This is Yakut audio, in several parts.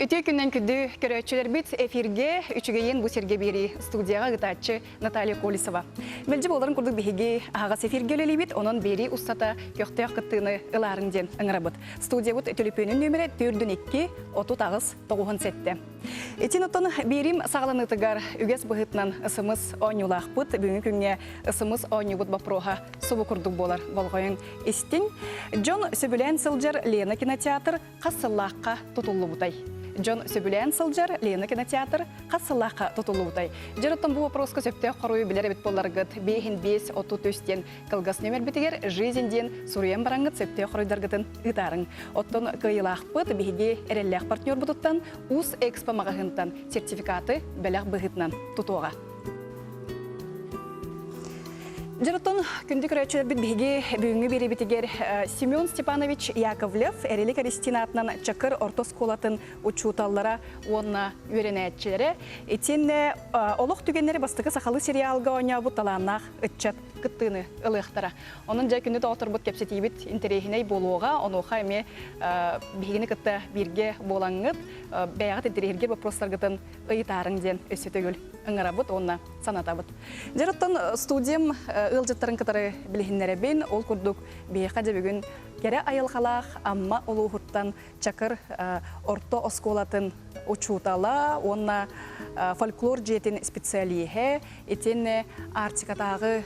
Үтүө күннэн күндү көрөөччүлэрбит эфирге үчүгэйин бу сиргэ биэрии студияҕа ыытааччы Наталья Колесова. Мэлдьи буоларын курдук биһиги аһаҕас эфиргэ үлэлиибит, онон биэрии устата көхтөөх кыттыыны ылаарыҥ диэн ыҥырабыт. Студиябыт төлөпүөнүн нүөмэрэ 4 2 38 97. Итин оттон биэриим саҕаланыытыгар үгэс быһыытынан ысымыс оонньуулаахпыт. Бүгүҥҥү күҥҥэ ысымыс оонньуубут боппуруоһа субу курдук буолар. Болҕойон истиҥ. Дьон сөбүлээн сылдьар Лена кинотеатр хас сыллаахха тутуллубутай? Дьон сөбүлээн сылдьар Лена кинотеатр хас сыллаахха тутуллубутай? Дьэр оттон бу вопроска сөптөөх хоруйу билэр эбит буолларгыт, биэһин биэс 33 диэн кылгас нүөмэрбитигэр «Жизнь» диэн суруйан бараҥҥыт сөптөөх хоруйдаргытын ыытаарыҥ. Оттон кыайыылаахпыт биһиги эрэллээх партнербутуттан Уус Экспо маҕаһыынтан сертификаты бэлэх быһыытынан тутуоҕа. Дьэ, оттон күндү көрөөччүлэрбит биһиги бүгүҥҥү биэриибитигэр Семен Степанович Яковлев Эрили Кристина аатынан Чакыр орто оскуолатын учууталлара уонна үөрэнээччилэрэ итиэннэ олох түгэннэри бастакы сахалыы сериалга оонньообут талааннаах ыччат кыттыыны ылыахтара. Онон дьэ күндү доҕотторбут кэпсэтиибит интэриэһинэй буолуоҕа. Онуоха эмиэ биһигини кытта бииргэ буолаҥҥыт, бэйэҕит интэриэһиргиир боппуруостаргытын ыйытаарыҥ диэн өссө төгүл ыҥырабыт уонна санатабыт. Дьэ оттон студиям ыалдьыттарын кытары билиһиннэрэбин. Ол курдук биһиэхэ дьэ бүгүн кэрэ айылҕалаах Амма улууһуттан Чакыр орто оскуолатын учуутала уонна фольклор дьиэтин специалиһэ, итиэннэ Арктикатааҕы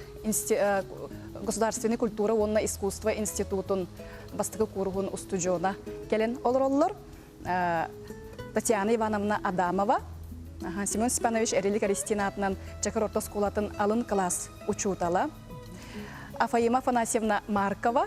государственный культура уонна искусство институтун бастакы кууруһун устудьуона кэлэн олороллор. Татьяна Ивановна Адамова, Семен Степанович Эрилик Эристин аатынан Чакыр орто оскуолатын алын кылаас учуутала, Афаима Афанасьевна Маркова,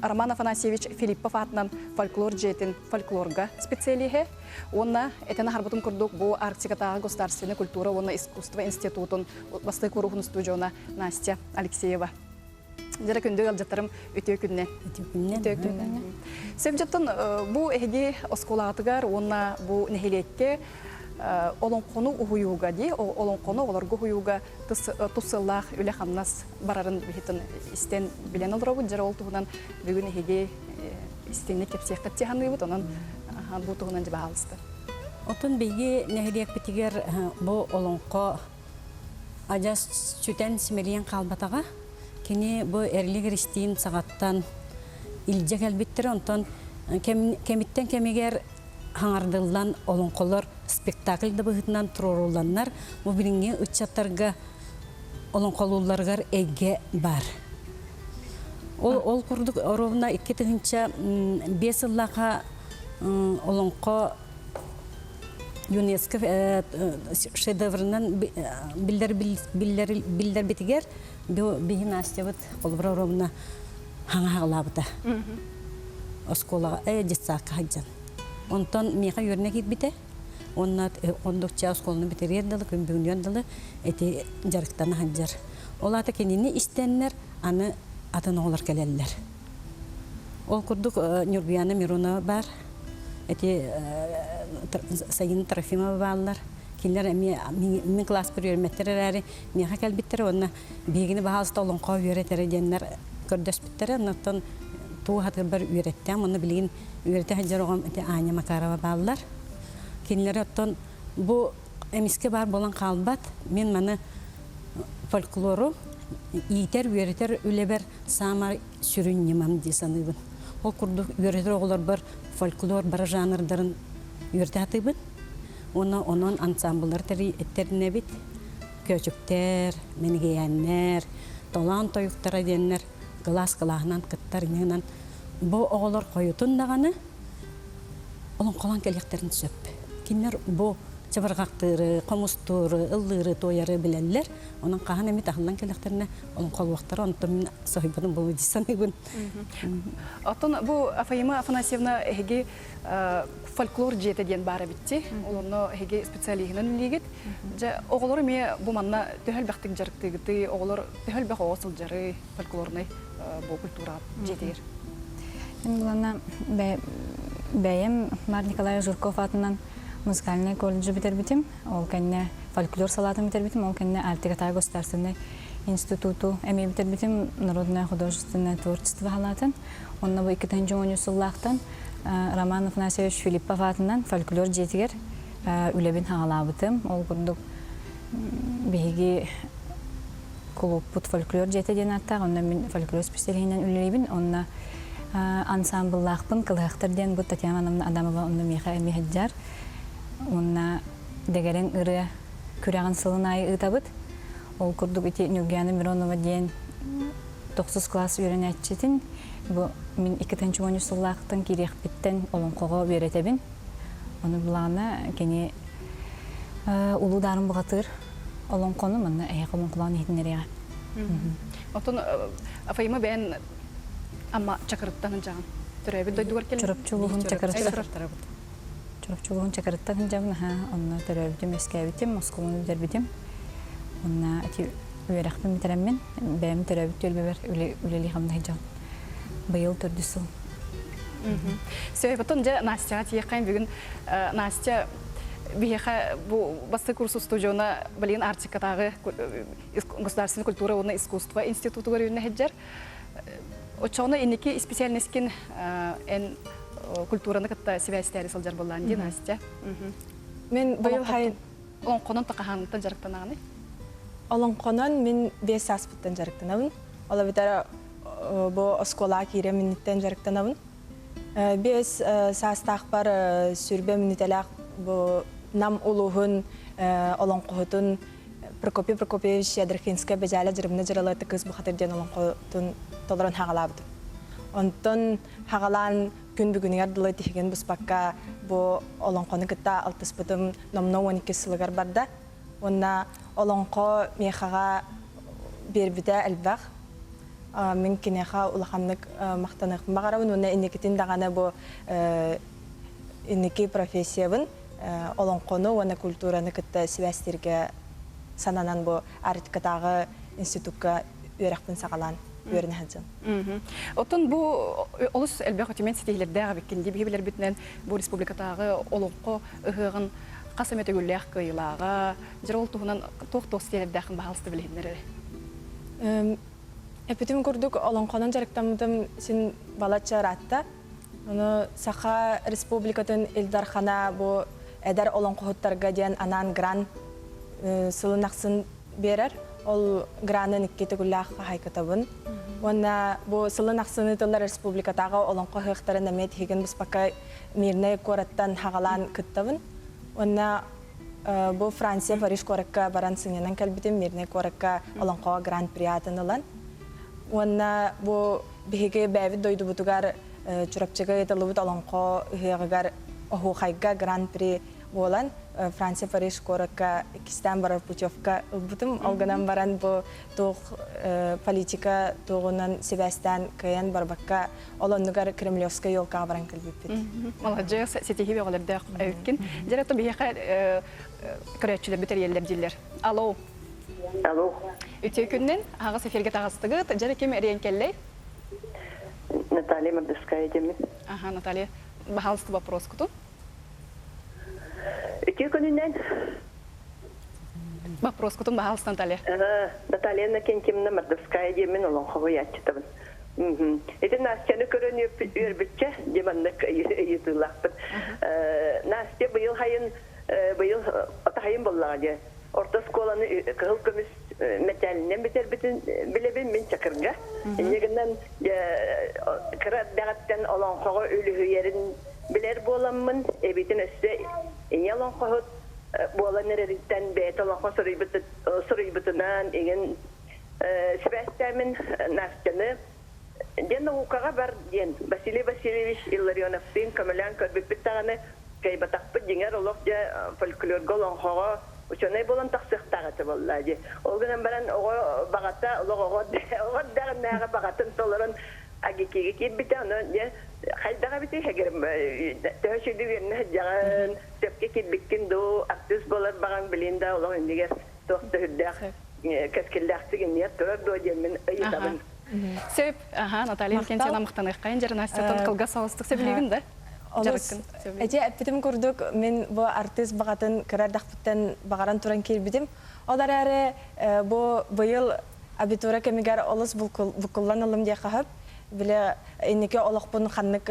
Роман Афанасьевич Филиппов аатынан фольклор дьиэтин фольклорга специалиһэ уонна этэн аһарбытым курдук бу Арктикатааҕы государственнай культура уонна искусство институтун бастакы кууруһун устудьуона Настя Алексеева. Дьэрэ күндү ыалдьыттарым үтүө күннэ. Үтүө күннэ. Үтүө күннэ. Сөп бу эһиги оскуолаҕытыгар уонна бу нэһилиэккэ олоҥхону уһуйууга дии, олоҥхону оҕолорго уһуйууга тус сыллаах үлэ-хамнас барарын биһитин истэн билэн олоробут. Дьэ ол туһунан бүгүн эһиги истиҥник кэпсиэххит дии саныыбыт. Онон бу туһунан дьэ баһаалыста. Отон биһиги нэһилиэкпитигэр бу олоҥхо адьас сүтэн симэлийэн хаалбатаҕа. Кини бу Эрли Киристиин саҕаттан илдьэ кэлбиттэрэ. Онтон кэмиттэн кэмигэр хаҥардыллан олоҥхолор спектакль да быһыытынан туруорулланнар, бу билиҥҥи ыччаттарга олоҥхолуулларыгар эйгэ баар. Ол, ол курдук оруобуна 2005 сыллаахха олоҥхо ЮНЕСКО шедеврынан биллэр биллэрбитигэр биһи Настябыт холобура оруобуна хаҥаһаҕалаабыта. Оскуолаҕа детсадка сылдьан. Онтон миэхэ үөрэнэ киирбитэ. Уонна ондукча оскуоланы бүтэриэр дылы, күн бүгүнүөр дылы ити дьарыктана сылдьар. Ол аата кинини истэннэр аны атын оҕолор кэлэллэр. Ол курдук Нюргуяна Миронова баар, эти Сайын Трофимова бааллар. Кинилэр эмиэ мин кылааспар үөрэммэттэр эрээри миэхэ кэлбиттэрэ уонна биһигини баһаалыста олоҥхо үөрэтэрэ диэннэр көрдөспүттэрэ. Оннуттан туу хатырбар үөрэттэм. Онно билигин үөрэтэ сылдьар оҕом ити Аня Макарова бааллар. Кинилэри оттон бу эмискэ баар буолан хаалбат. Мин маны фольклору иитэр, үөрэтэр үлэбэр саамай сүрүн ньымам дии саныыбын. Ол курдук үөрэтэр оҕолорбор фольклор бары жанрдарын үөрэтэ сатыыбын. Уонна онон ансамбллары тэринэбит. Көөчүктэр, мэнигэйээннэр, толоон тойуктара диэннэр кылаас кылааһынан кыттар иннинэн бу оҕолор хойутун даҕаны олоҥхолоон кэлиэхтэрин сөп. Кинилэр бу чабырҕахтыыры, хомустууру, ыллыыры, туойары билэллэр. Онон хаһан эмит аһыллан кэллэхтэринэ олоҥхолуохтара, онтон мин соһуйбатым буолуо дии саныыбын. Оттон бу Афаима Афанасьевна эһиги фольклор дьиэтэ диэн баар эбитти. Ол онно эһиги специалиһынан үлэлиигит. Дьэ, оҕолор эмиэ бу манна төһө элбэхтик дьарыктыыгытый, оҕолор төһө элбэх оҕо сылдьарый фольклорнай бу культура дьиэтигэр? Мин булана бэйэм Марк Николаевич Жирков аатынан музыкальнай колледжы бүтэрбитим. Ол кэннэ фольклор салаатын бүтэрбитим. Ол кэннэ Альтикатааҕы государственнай институту эмиэ бүтэрбитим. Народное художественное творчество салаатын. Онно бу 2010 сыллаахтан. Роман Афанасьевич Филиппов аатынан фольклор дьиэтигэр үлэбин хаҕалаабытым. Ол курдук биһиги кулууппут фольклор дьиэтэ диэн ааттаах, онно мин фольклор специалиһинэн үлэлиибин. Онно ансаамбыллаахпын Кылыһахтар диэн бу Татьяна Ивановна Адамова онно миэхэ эмиэ сылдьар. Уонна дэгэрэҥ ырыа күрэҕин сылын аайы ыытабыт. Ол курдук ити Нюргияна Миронова диэн тохсус класс үөрэнээччитин бу мин 2013 сыллаахтан киириэхпиттэн олоҥхоҕо үөрэтэбин. Ону былаана кини Улуу Даарын бухатыыр олоҥхону манна эһиэхэ олоҥхолоон иһитиннэриэҕэ. Оттон Афайма бэйэн Амма Чакырыттан сылдьаҕын. Төрөөбүт дойдугар кэлин. Чурапчы улууһун Чакырыттан. Чурапчы улууһун Чакырыттан сылдьабын. Аха, онно төрөөбүтүм, үөскээбитим, оскуоланы бүтэрбитим. Онно ити үөрэхпин бүтэрэммин, бэйэм төрөөбүт түөлбэбэр үлэлии-хамныы сылдьабын. Быйыл төрдүс сыл. Сөп, оттон дьэ Настяҕа тиийэххэйин бүгүн Настя биһиэхэ бу бастакы курс устудьуона билигин Арктикатааҕы государственной культура уонна искусство институтугар үүннэ сылдьар. Оччоҕуна инники специальноскин эн культураны кытта сибээстээри сылдьар буоллаан дии Настя. Мин быйыл хайын Олоҥхонон тахаһаныттан дьарыктанаҕыный? Олоҥхонон мин 5 сааспыттан дьарыктанабын. Ол эбэтэр бу оскуолаҕа киирэн минниттэн дьарыктанабын. 5 саастаахпар сүрбэ мүнүүтэлээх бу Нам улууһун олоҥхоһутун Прокопий Прокопьевич Ядрихинскай Бэдьээлэ Дьырыбына Дьыралыата кыыс бухатыр диэн олоҥхотун толорон хаҕалаабытым. Онтон хаҕалаан күн бүгүнүгэр дылы тиһигин быспакка бу олоҥхону кытта алтыспытым номнуо 12 сылыгар барда. Уонна олоҥхо миэхэҕэ биэрбитэ элбэх. Мин киниэхэ улаханнык махтаныахпын баҕарабын уонна инникитин даҕаны бу инники профессиябын олоҥхону уонна культураны кытта сибээстииргэ сананан бу Арктикатааҕы институкка үөрэхпин саҕалаан үөрэнэ сылдьан. Оттон бу олус элбэх үтүмэн ситиһиилэрдээх эбиккин дии. Биһи билэрбитинэн бу республикатааҕы олоҥхо ыһыаҕын хас эмэ төгүллээх кыайыылааҕа, дьэ ол туһунан туох-туох ситиһиилэрдээххин баһаалыста билиһиннэр эрэ. Эппитим курдук олоҥхонон дьарыктаммытым син балачча ыраатта. Ону Саха Республикатын Ил Дархана бу эдэр олоҥхоһуттарга диэн анаан грант сылын ахсын биэрэр. Ол гранын икки төгүллээх хаһайкатабын. Уонна бу сылын ахсын ыытыллар республикатааҕы олоҥхо ыһыахтарын эмиэ тиһигин быспакка Мирнэй куораттан хаҕалаан кыттабын. Уонна бу Франция Париж куоракка баран сынньанан кэлбитим. Мирнэй куоракка олоҥхоҕо гран-при аатын ылан. Уонна бу биһиги бэйэбит дойдубутугар Чурапчыга ыытыллыбыт олоҥхо ыһыаҕыгар оһуохайга гран-при буолан Франция Париж куоракка иккистээн барар путевка ылбытым. Ол гынан баран бу туох политика туоҕунан сибээстээн кыайан барбакка ол оннугар Кремлевскай елкаҕа баран кэлбиппит. Маладьыас, ситиһии бөҕөлөрдөөх эбиккин. Дьэ, оттон биһиэхэ көрөөччүлэрбит эрийэллэр дииллэр. Алло. Алло. Үтүө күннэн, аһаҕас эфиргэ таҕыстыгыт. Дьэ, ким эрийэн кэллэй? Наталья Мордовская диэммин. Аха, Наталья, баһаалыста вопроскутун. Үтүө күнүнэн. Вопроскутун баһаалыста, Наталья. Наталья Иннокентьевна Мордовская диэммин олоҥхоһуйааччытабын. Ити Настяны көрөн үөрбүччэ, дьэ маннык ыйытыылаахпын. Настя быйыл хайын быйыл атахайын буоллаҕа дии. Орто оскуоланы кыһыл көмүс мэтээлинэн бүтэрбитин билэбин мин Чакырга. Инньэ гынан кыра эрдэҕиттэн олоҥхоҕо үлүһүйэрин билэр буоламмын, эбитин өссө ийэ олоҥхоһут буолан эрэриттэн бэйэтэ олоҥхо суруйбутунан иҥин сибээстээмин Настяны диэн наукаҕа бар диэн Василий Васильевич Илларионовтыын көмөлөөн көрбүппүт даҕаны кыайбатахпыт дьиҥэр олох дьэ фольклорга олоҥхоҕо учуонай буолан тахсыахтаах этэ буолла дии. Ол гынан баран оҕо баҕата олох оҕо оҕо эрдэҕинээҕи баҕатын толорон АГИКИгэ киирбитэ онон дьэ хайдах эбитий төһө сүдү үөрэнэ сылдьаҕын сөпкө киирбиккин дуу артыыс буолар баҕаҥ билин да олох иннигэр туох да үрдээх кэскиллээхтик иннигэр турар дуо диэммин ыйытабын. Сөп, аха, Наталья Иннокентьевна махтаныаххайын дьэр Настя кылгас соҕустук сөбүлүүгүн да? Олус эти эппитим курдук мин бу артыыс баҕатын кыра эрдэхпиттэн баҕаран туран киирбитим. Ол эрээри бу быйыл абитура кэмигэр олус буккуллан ыллым диэххэ сөп. Били инники олохпун ханнык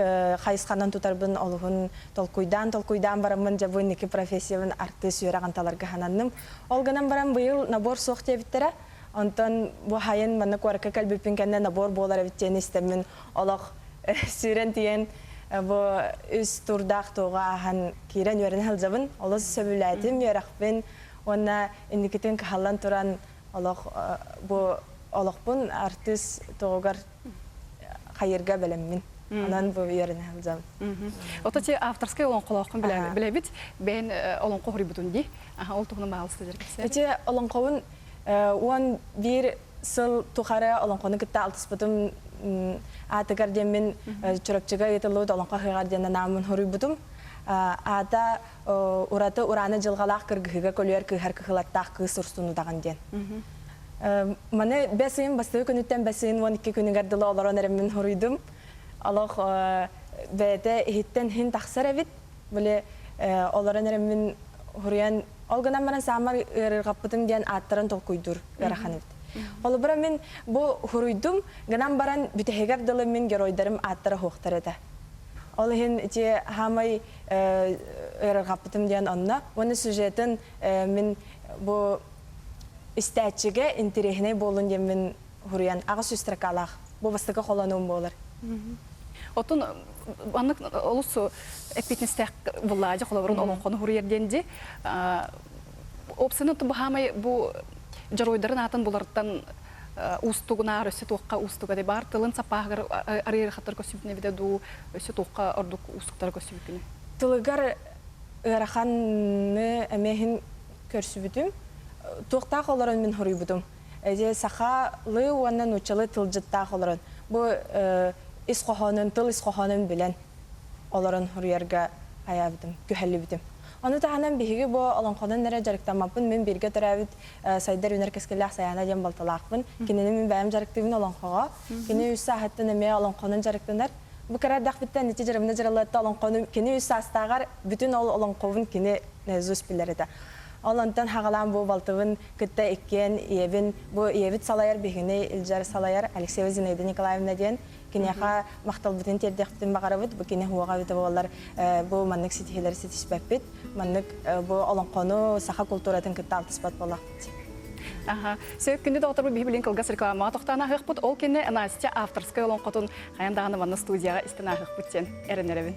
хайысханан тутарбын олуһун толкуйдаан толкуйдаан бараммын дьэ бу инники профессиябын артыыс үөрэҕин таларга сананным. Ол гынан баран быйыл набор суох диэбиттэрэ. Онтон бу хайын манна куоракка кэлбиппин кэннэ набор буолар эбит диэн истэммин олох сүүрэн тиийэн бу үс турдаах туоҕа ааһан киирэн үөрэнэ сылдьабын. Олус сөбүлээтим үөрэхпин уонна инникитин кыһаллан туран олох бу олохпун артыыс туҕугар хайырга бэлэммин. Онон бу үөрэнэ сылдьабын. Ото ти авторскай олоҥхолооххун билэбит. Бэйэн олоҥхо хоруйбутун дии. Ол туһунан баҕалыста дьэр Ити олоҥхобун 11 сыл тухары олоҥхону кытта алтыспытым аатыгар диэммин Чурапчыга ыытыллыбыт олоҥхо ыһыаҕар диэн анааммын хоруйбутум. Аата ураты урааны дьылҕалаах кыргыһыыга көлүөр кыыһар кыһылаттаах кыыс урсун удаҕан диэн. Маны бэс ыйын бастакы күнүттэн бэс ыйын 12 күнүгэр дылы олорон эрэммин хоруйдум. Олох бэйэтэ иһиттэн иһин тахсар эбит. Били олорон эрэммин хуруйан ол гынан баран саамар ыарырҕаппытым диэн ааттарын толкуйдуур ыарахан эбит. Холобура мин бу хуруйдум гынан баран бүтэһигэр дылы мин геройдарым ааттара суохтар этэ. Ол иһин ити хаамай ыарырҕаппытым диэн онно. Уонна сюжетын мин бу истээччигэ интэриэһинэй буоллун диэммин хуруйан 800 строкалаах бу бастакы холонуум буолар. Оттон маннык олус эппиэтинэстээх буллаадьы холобурун олоҥхону хуруйар диэн ди опсаны баһаамай бу дьоруойдарын аатын булартан уустугунаар өссө туохха уустуга де бар тылын сапааһыгар арыйар көстүбүтүнэ эбитэ дуу өссө туохха ордук уустуктара көстүбүккүнүй Тылыгар ыараханы эмиэһин көрсүбүтүм. Туохтаах олорон мин хоруйбутум. Эдьэ сахалыы уонна нууччалыы тылдьыттаах олорон бу ис хоһоонун, тыл ис хоһоонун билэн олорон хоруйарга хайаабытым, күһэллибитим. Ону таһынан биһиги бу олоҥхонон эрэ дьарыктаммаппын, мин бииргэ төрөөбүт сайдар үүнэр кэскиллээх Сайаана диэн балталаахпын. Кинини мин бэйэм дьарыктыыбын олоҥхоҕо. Кини үс сааһыттан эмиэ олоҥхонон дьарыктанар. Бу кыра эрдэхпиттэн ити дьарымна дьарылыатта олоҥхону кини үс саастааҕар бүтүн ол олоҥхобун кини наизусть билэр этэ. Ол онтон хаҕалаан бу балтыбын кытта иккиэн ийэбин бу ийэбит салайар биһигини илдьэр салайар Алексеева Зинаида Николаевна диэн киниэхэ махталбытын тиэрдиэхпитин баҕарабыт. Бу кини уоҕа эбитэ буоллар бу маннык ситиһиилэри ситиспэппит. Маннык бу олоҥхону саха култууратын кытта алтыспат буоллахпыт. Аха. Сөп күндү доҕотторбут биһи билин кылгас рекламаҕа тохтоон аһыахпыт. Ол кэннэ Настя авторскай олоҥхотун хайан даҕаны манна студияҕа истэн ааһыахпыт диэн эрэнэрэбин.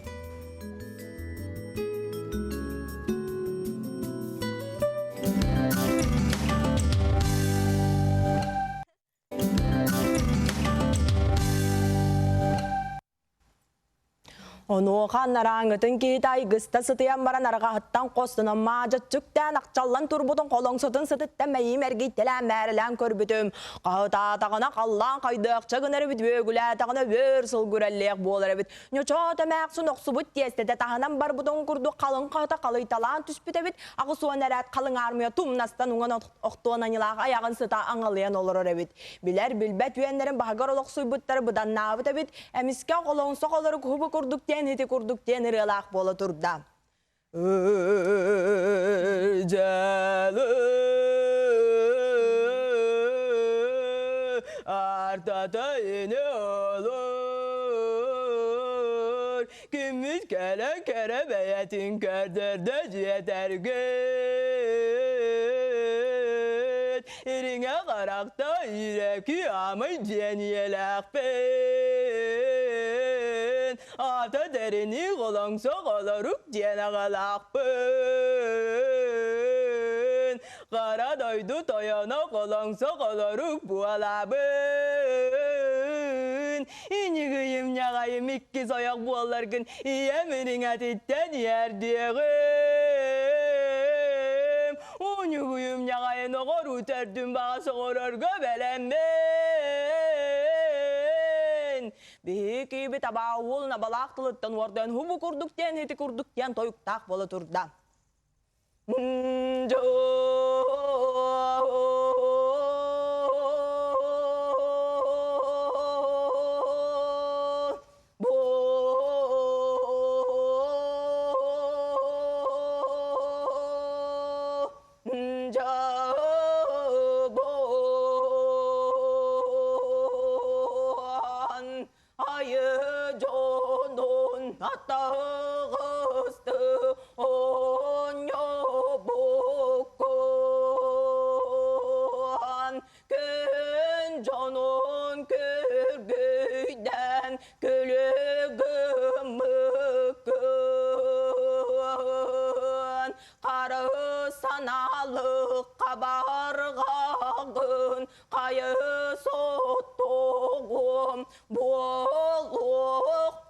Онуоха анарааҥҥытын киһитэ айгыста сытыйан баран арҕаһыттан хостонон маадьаччыктээн ахчаллан турбутун холоҥсотун сытыттан мэйиим эргийтэлээн мээрэлээн көрбүтүм. Хаһытаатаҕына халлаан хайдыахча гынар эбит, үөгүлээтэҕинэ үөр сылгы үрэллиэх буолар эбит. Ньочоот эмээхсин охсубут тиэстэтэ таһынан барбытын курдук халыҥ хаһыта халыйталаан түспүт эбит. 80 эрээт халыҥ аармыйа тумнастан уҥан охтуон аньылаах айаҕын сыта аҥалыйан олорор эбит. Билэр-билбэт үөннэрин баһыгар олохсуйбуттары быданнаабыт эбит. Эмискэ холоҥсо холорук хубу курдук диэн ити курдук диэн ырыалаах буола турда. Артата ини olur Күммүт кэлэн кэрэ бэйэтин көрдөрдө дьиэтэргит Ириҥэ харахта ирэки амый диэн ийэлээхпин Аата тэрини холоҥсо холорук диэн аҕалаахпын Хара дойду тойоно холоҥсо холорук буолабын Инигийим ньаҕайым иккис ойох буолларгын ийэм ириҥэтиттэн иһэрдиэҕим. Уньугуйум ньаҕайын оҕоруу төрдүн баҕа соҕорорго бэлэммин. Биһиги киһибит абаа уол набалаах тылыттан уордайан хубу курдук диэн ити курдук диэн тойуктаах буола турда. Атаҕысты оонньообуккун Күн дьонун күргүйдэн күлүгүммүккүн Хары санаалык хабарҕаҕын хайы соттугум буолуохтун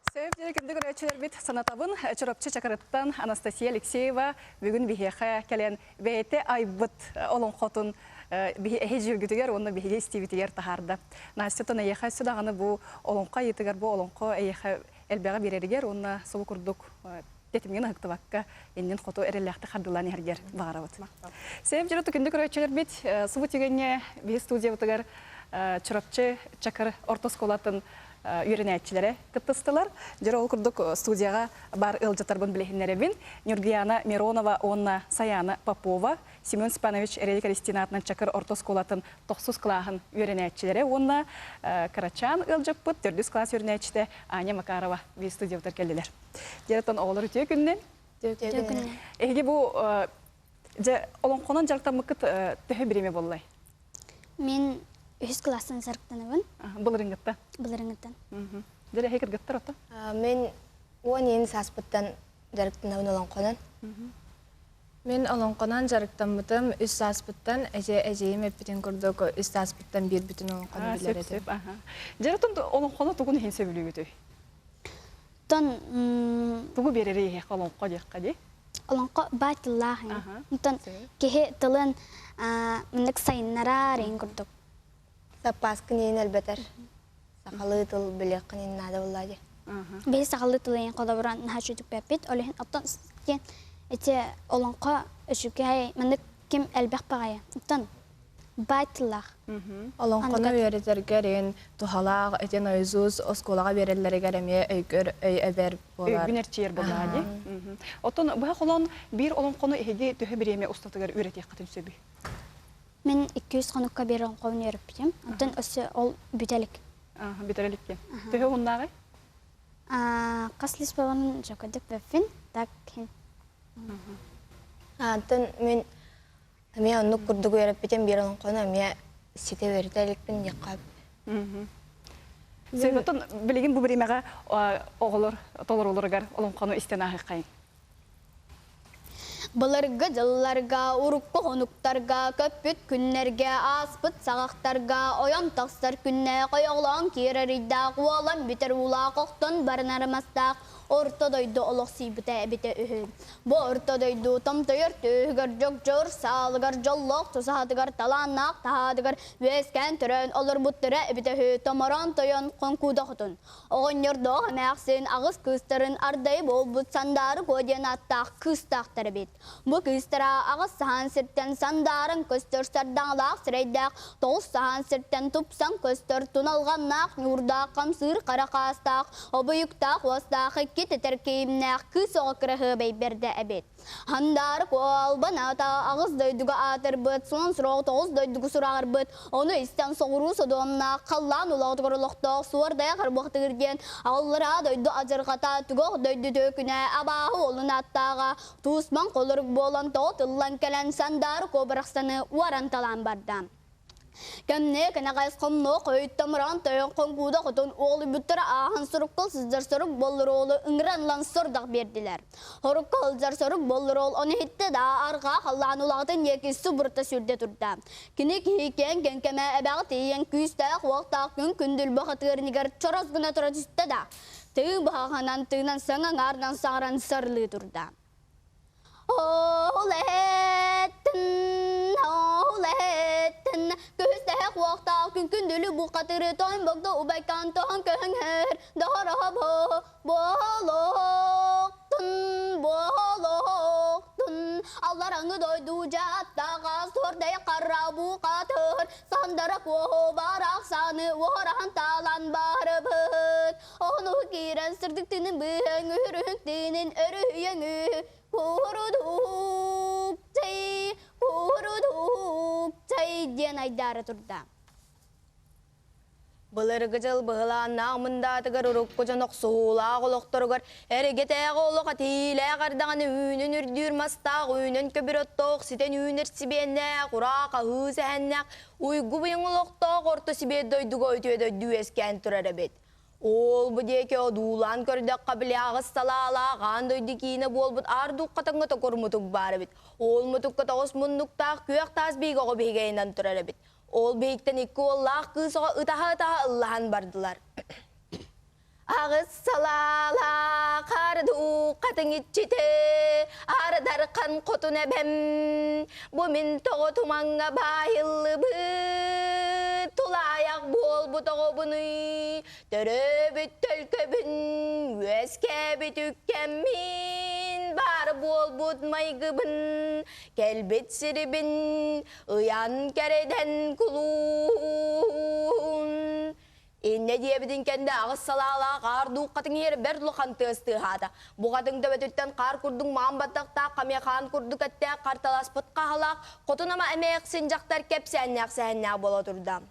Сөп дьэ күндү көрөөччүлэрбит санатабын Чурапчы Чакырыттан Анастасия Алексеева бүгүн биһиэхэ кэлэн бэйэтэ айбыт олоҥхотун эһи дьүргүтүгэр уонна биһиги истиибитигэр таһаарда. Настя тон эйиэхэ өссө даҕаны бу олоҥхо айыытыгар бу олоҥхо эйиэхэ элбэҕи биэрэригэр уонна субу курдук тэтимҥин ыһыктыбакка иннин хоту эрэллээхтик хардыылаан иһэргэр баҕарабыт. Сэп дьоро күндү көрөөччүлэрбит субу түгэҥҥэ биһи студиябытыгар Чурапчы Чакыр орто оскуолатын үөрэнээччилэрэ кыттыстылар. Дьоро ол курдук студияҕа бар ыалдьыттарбын билиһиннэрэбин. Нюргияна Миронова уонна Саяна Попова, Семен Степанович Эрелик Алистина аатынан Чакыр орто оскуолатын тохсус кылааһын үөрэнээччилэрэ уонна Кырачаан ыалдьыппыт төрдүс кылаас үөрэнээччитэ Аня Макарова биир студиябытыгар кэллилэр. Дьэрэтон оҕолор үтүө күннэн. Үтүө күннэн. Эһиги бу дьэ олоҥхонон дьарыктаммыккыт төһө бириэмэ буоллай? Мин үһүс кылаастан дьарыктанабын. Былырыҥҥыттан? Былырыҥҥыттан. Дьэ эһиги кыргыттар ото? Мин 10 сааспыттан дьарыктанабын олоҥхонон. Мин олоҥхонон дьарыктаммытым үс сааспыттан эдьэ эдьиийим эппитин курдук үс сааспыттан биир бүтүн олоҥхону билэр этим. Дьэ отон олоҥхону тугун иһин сөбүлүүгүтүй? Тон Тугу биэрэрий эһиэхэ олоҥхо диэххэ дии? Олоҥхо баай тыллаах Онтон киһи тылын мыннык сайыннарар эҥин курдук. Саппааскын иһин элбэтэр. Сахалыы тыл билиэххин иһин наада буоллаа дии. Биһи сахалыы тылы иһин холобура наһаа үчүгүппэппит. Ол иһин оттон диэн ити олоҥхо үчүгэй маннык ким элбэх баҕайы. Оттон баай тыллаах. Олоҥхону үөрэтэргэр иһин туһалаах ити наизусть оскуолаҕа биэрэллэригэр эмиэ өйгөр өй эбэр буолар. Өйгүн эрчийэр буоллаҕа дии. Оттон быһа холоон биир олоҥхону эһиги төһө бириэмэ устатыгар үөрэтиэххитин сөбүй? Мин 200 хонукка биир олоҥхобун үөрэппитим. Оттон өссө ол бүтэ илик. Бүтэр иликки. Төһө уһуннааҕый? Хас лис буолан жокодук бэппин. Так Антон мин эмиэ оннук курдук үөрэппитим биир олоҥхону эмиэ ситэ үөрэтэ иликпин диэххэ. Сөбөтөн билигин бу бириэмэҕэ оҕолор толоруларыгар олоҥхону истэн ааһыаххайын. Былыргы дьылларга, урукку хонуктарга, көппүт күннэргэ, ааспыт саҕахтарга, ойон тахсар күннээх, ойоҕолоон киирэр ыйдаах, уолан бүтэр уулаах, охтон барынар мастаах орто дойду олохсуйбута эбитэ үһү. Бу орто дойду томтойор түөһүгэр, дьогдьор саалыгар, дьоллоох тусаһатыгар, талааннаах таһаатыгар үөскээн төрөөн олорбуттара эбитэ үһү. Томороон тойон Хоҥкууда хотун. Оҕонньордоох эмээхсин аҕыс кыыстарын ардайы буолбут Сандаары Куо диэн ааттаах кыыстаахтар эбит. Бу кыыстара аҕыс саһаан сиртэн сандааран көстөр сардаҥалаах сирэйдээх, тоҕус саһаан сиртэн тупсан көстөр туналҕаннаах ньуурдаах хамсыыр хара хаастаах, обуйуктаах уостаах икки тэтэр киимнээх кыыс оҕо кыраһыабай бэрдэ эбит. Хандаары албан аата аҕыс дойдуга аатырбыт, суон сураҕы тоҕус дойдуга сураҕырбыт, ону истэн соҕуруу содуомнаах, халлаан улаҕатыгар олохтоох суордайа харбахтыыр диэн аллараа дойду адьырҕата, түгэх дойду түөкүнэ, абааһы уолун ааттааҕа, туусман холорук буолан тоҕо тыллан кэлэн Сандаары куобарахсаны уоран талаан барда. Кэмнээ кэнэҕэс хомнуо хойуттамыран тойон хоҥкууда хотун уолуйбуттара ааһан сурукка сылдьар сорук боллур уолу ыҥыран ылан сордох биэрдилэр. Хорукка сылдьар сорук боллур уол ону иһиттэ да арҕаа халлаан улаҕатын диэки субурута сүүрдэ турда. Кини киһи киэҥ кэҥкэмэ эбэҕэ тиийэн күүстээх уохтаах күн күндүл бахатыырыныгар чорос гына тура түстэ да, тыы баһаҕынан тыынан саҥа аҥаарынан саҥаран сарылыы турда. Ол эһэттин, ол эһэттин, көһүстэһэ хуохтаах күн күндүлү бухатыры тойон богдо убайкан тоһон көһөҥһөр, доһороһо буолуохтун, буолуохтун, аллараңы дойду дьааттаҕа сордай хара бухатыр, сандара куоһу барахсаны уораһан таалан барыбыт. Ону киирэн сырдык тыынын быһаҥ, үһүрүһүҥ тыынын өрүһүйэҥ. Курудук чэй, курудук чэй диэн айдаара турда. Былыргы дьыл быһылааннаах мындаатыгар урукку дьон охсуһуулаах олохторугар эрэгэтээҕи олох этиилээх эрдэҕинэ үүнэн үрдүүр мастаах, үүнэн көбүр оттоох, ситэн үүнэр сибиэннээх, ураа хаһыы сэһэннээх, уйгу быйаҥ олохтоох орто сибиэт дойдуга үтүө дойду үөскээн турар эбит. Ол бу диэки одуулаан көрдөххө били аҕыс салаалаах аан дойду киинэ буолбут аар духхатыҥҥа токур мутук баар эбит. Ол мутукка тоҕус муннуктаах күөх таас биһиги оҕо биһигэйинэн турар эбит. Ол биһиктэн икки уоллаах кыыс оҕо ытаһа-ытаһа ыллаһан бардылар. Аҕыс салаалаах ардуу хатыҥ иччитэ, ардархан хотун эбэм, бу мин тоҕо тумаҥҥа баайыллыбыт, тулаайах буолбут оҕобунуй, төрөөбүт төлкөбүн, үөскээбит үккэммин, баар буолбут майгыбын, кэлбит сирибин ыйан кэрэдэн кулуун. Иннэ диэбитин кэннэ аҕыс салаалаах аар дууххатын иһэр бэрт улахан тыас тыаһаата. Бу хатыҥ төбөтүттэн хаар курдук маан баттахтаах, хамыйахаан курдук эттээх, харталаспыт хаһалаах, хотун ама эмээхсин дьахтар кэпсээннээх сэһэннээх буола турда.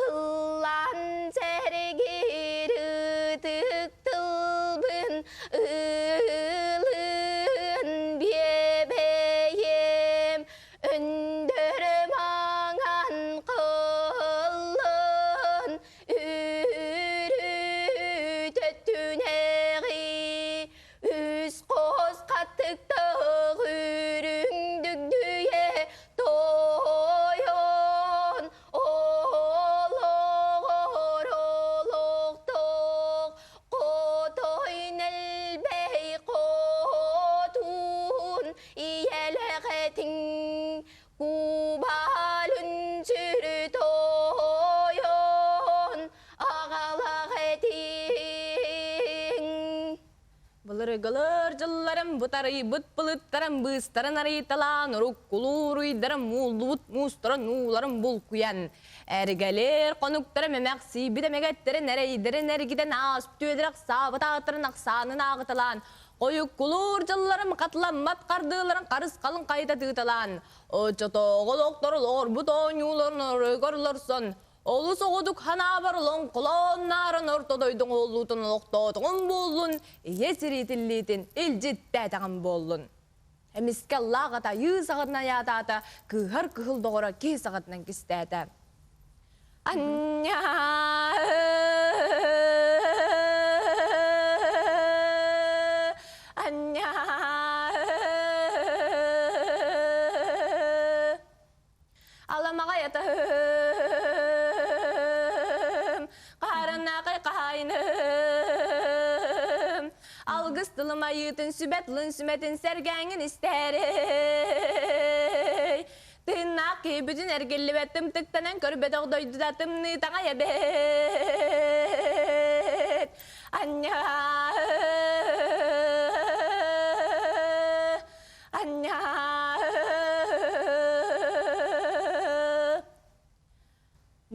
Ыллаан сэргиир ытык тылбын ылын биэбэйэм өндөр маҥан кыллын үрүтөттүнэҕи үс хос хаттыктаах үрүҥ дүгдүйэ тойон Олоҕор олохтоох хотой нэлбэй хотун ийэлэхэтиҥ кубалын сүрү тойон аҕалах этиҥ Былыргылар дьылларым бытарыйбыт былыттарым быыстарын арыйталаан уруккулууруйдарым мууллубут муустарын ууларын булкуйан эргэлэр хонуктарым эмэхсийбит эмэгэттэрин эрэйдэрин эргитэн ааспыт үөдэрэх саабыт ааттарын ахсаанын ааҕыталаан хойуккулуур дьылларым хатыламмат хардыыларын харысхалын хайыта тыыталаан оччотооҕу олохтор олорбут оонньууларын оройгор олорсон Олус оҕудук ханаабар олоҥхолоон наарын орто дойдуҥ уоллуутун олохтоотоҕум буоллун, ийэ сириитиллиитин илдьиттээтэҕим буоллун. Эмискэ аллаах ата айыы саҕатынан айаатаата, кыыһар кыһыл доҕоро киһи саҕатынан кистээтэ. Анньа Анньа Аламаҕай атаһым, хаарынаахай хаһаайыным, алгыс тылым айыытын сүбэ тылын сүмэтин сэргээҥҥин истээрэй. Тыыннаах киһи бүтүн эргиллибэт тымтыктанан көрбөтөх дойдута тымныы таҥай эбит. Анньа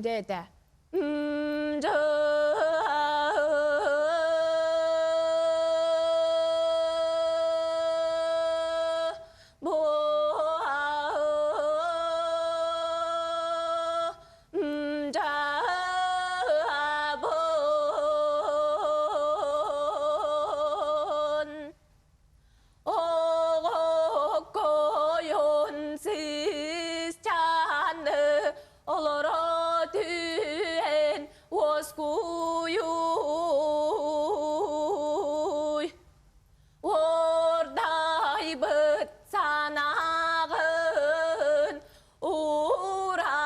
Дьэ Оҕоккойун сысчааны олоро түһэн уоскуйуй. Уордайбыт санааҕын ураты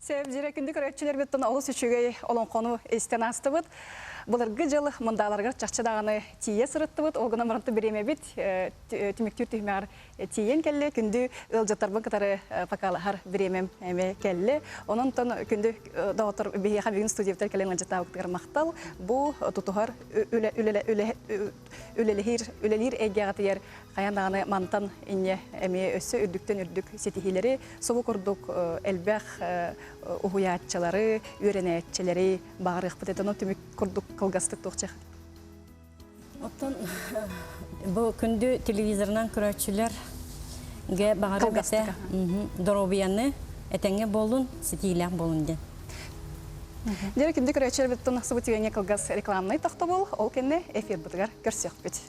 Сөп, дьире күндү көрөөччүлэрбиттэн олус үчүгэй олоҥхону истэн астыбыт. былыргы дьыл мындааларыгар чахчы даҕаны тиийэ сырыттыбыт. Ол гынан баран бириэмэбит түмүктүүр түһүмэҕэр тиийэн кэллэ. Күндү ыалдьыттарбын кытары покалаһар бириэмэм эмэ кэллэ. Онон күндү доҕоттор биһиэхэ бүгүн студиябытыгар кэлэн ыалдьыттаабыккытыгар махтал. Бу тутуһар үлэлиир үлэлиир эйгэҕитигэр хайан даҕаны мантан инньэ эмиэ өссө үрдүктэн үрдүк ситиһиилэри субу курдук элбэх уһуйааччылары, үөрэнээччилэри баҕарыахпыт этэ. Ону түмүк курдук кылгастык туохчах. Оттон бу күндү телевизорынан көрөөччүлэр гэ баҕарым этэ доруобуйаны этэҥҥэ буолун, ситиилээх буолун диэн. Дьэ, күндү көрөөччүлэрбиттэн субу түгэҥҥэ кылгас рекламнай тохтобул, ол кэннэ эфирбытыгар көрсүөхпүт.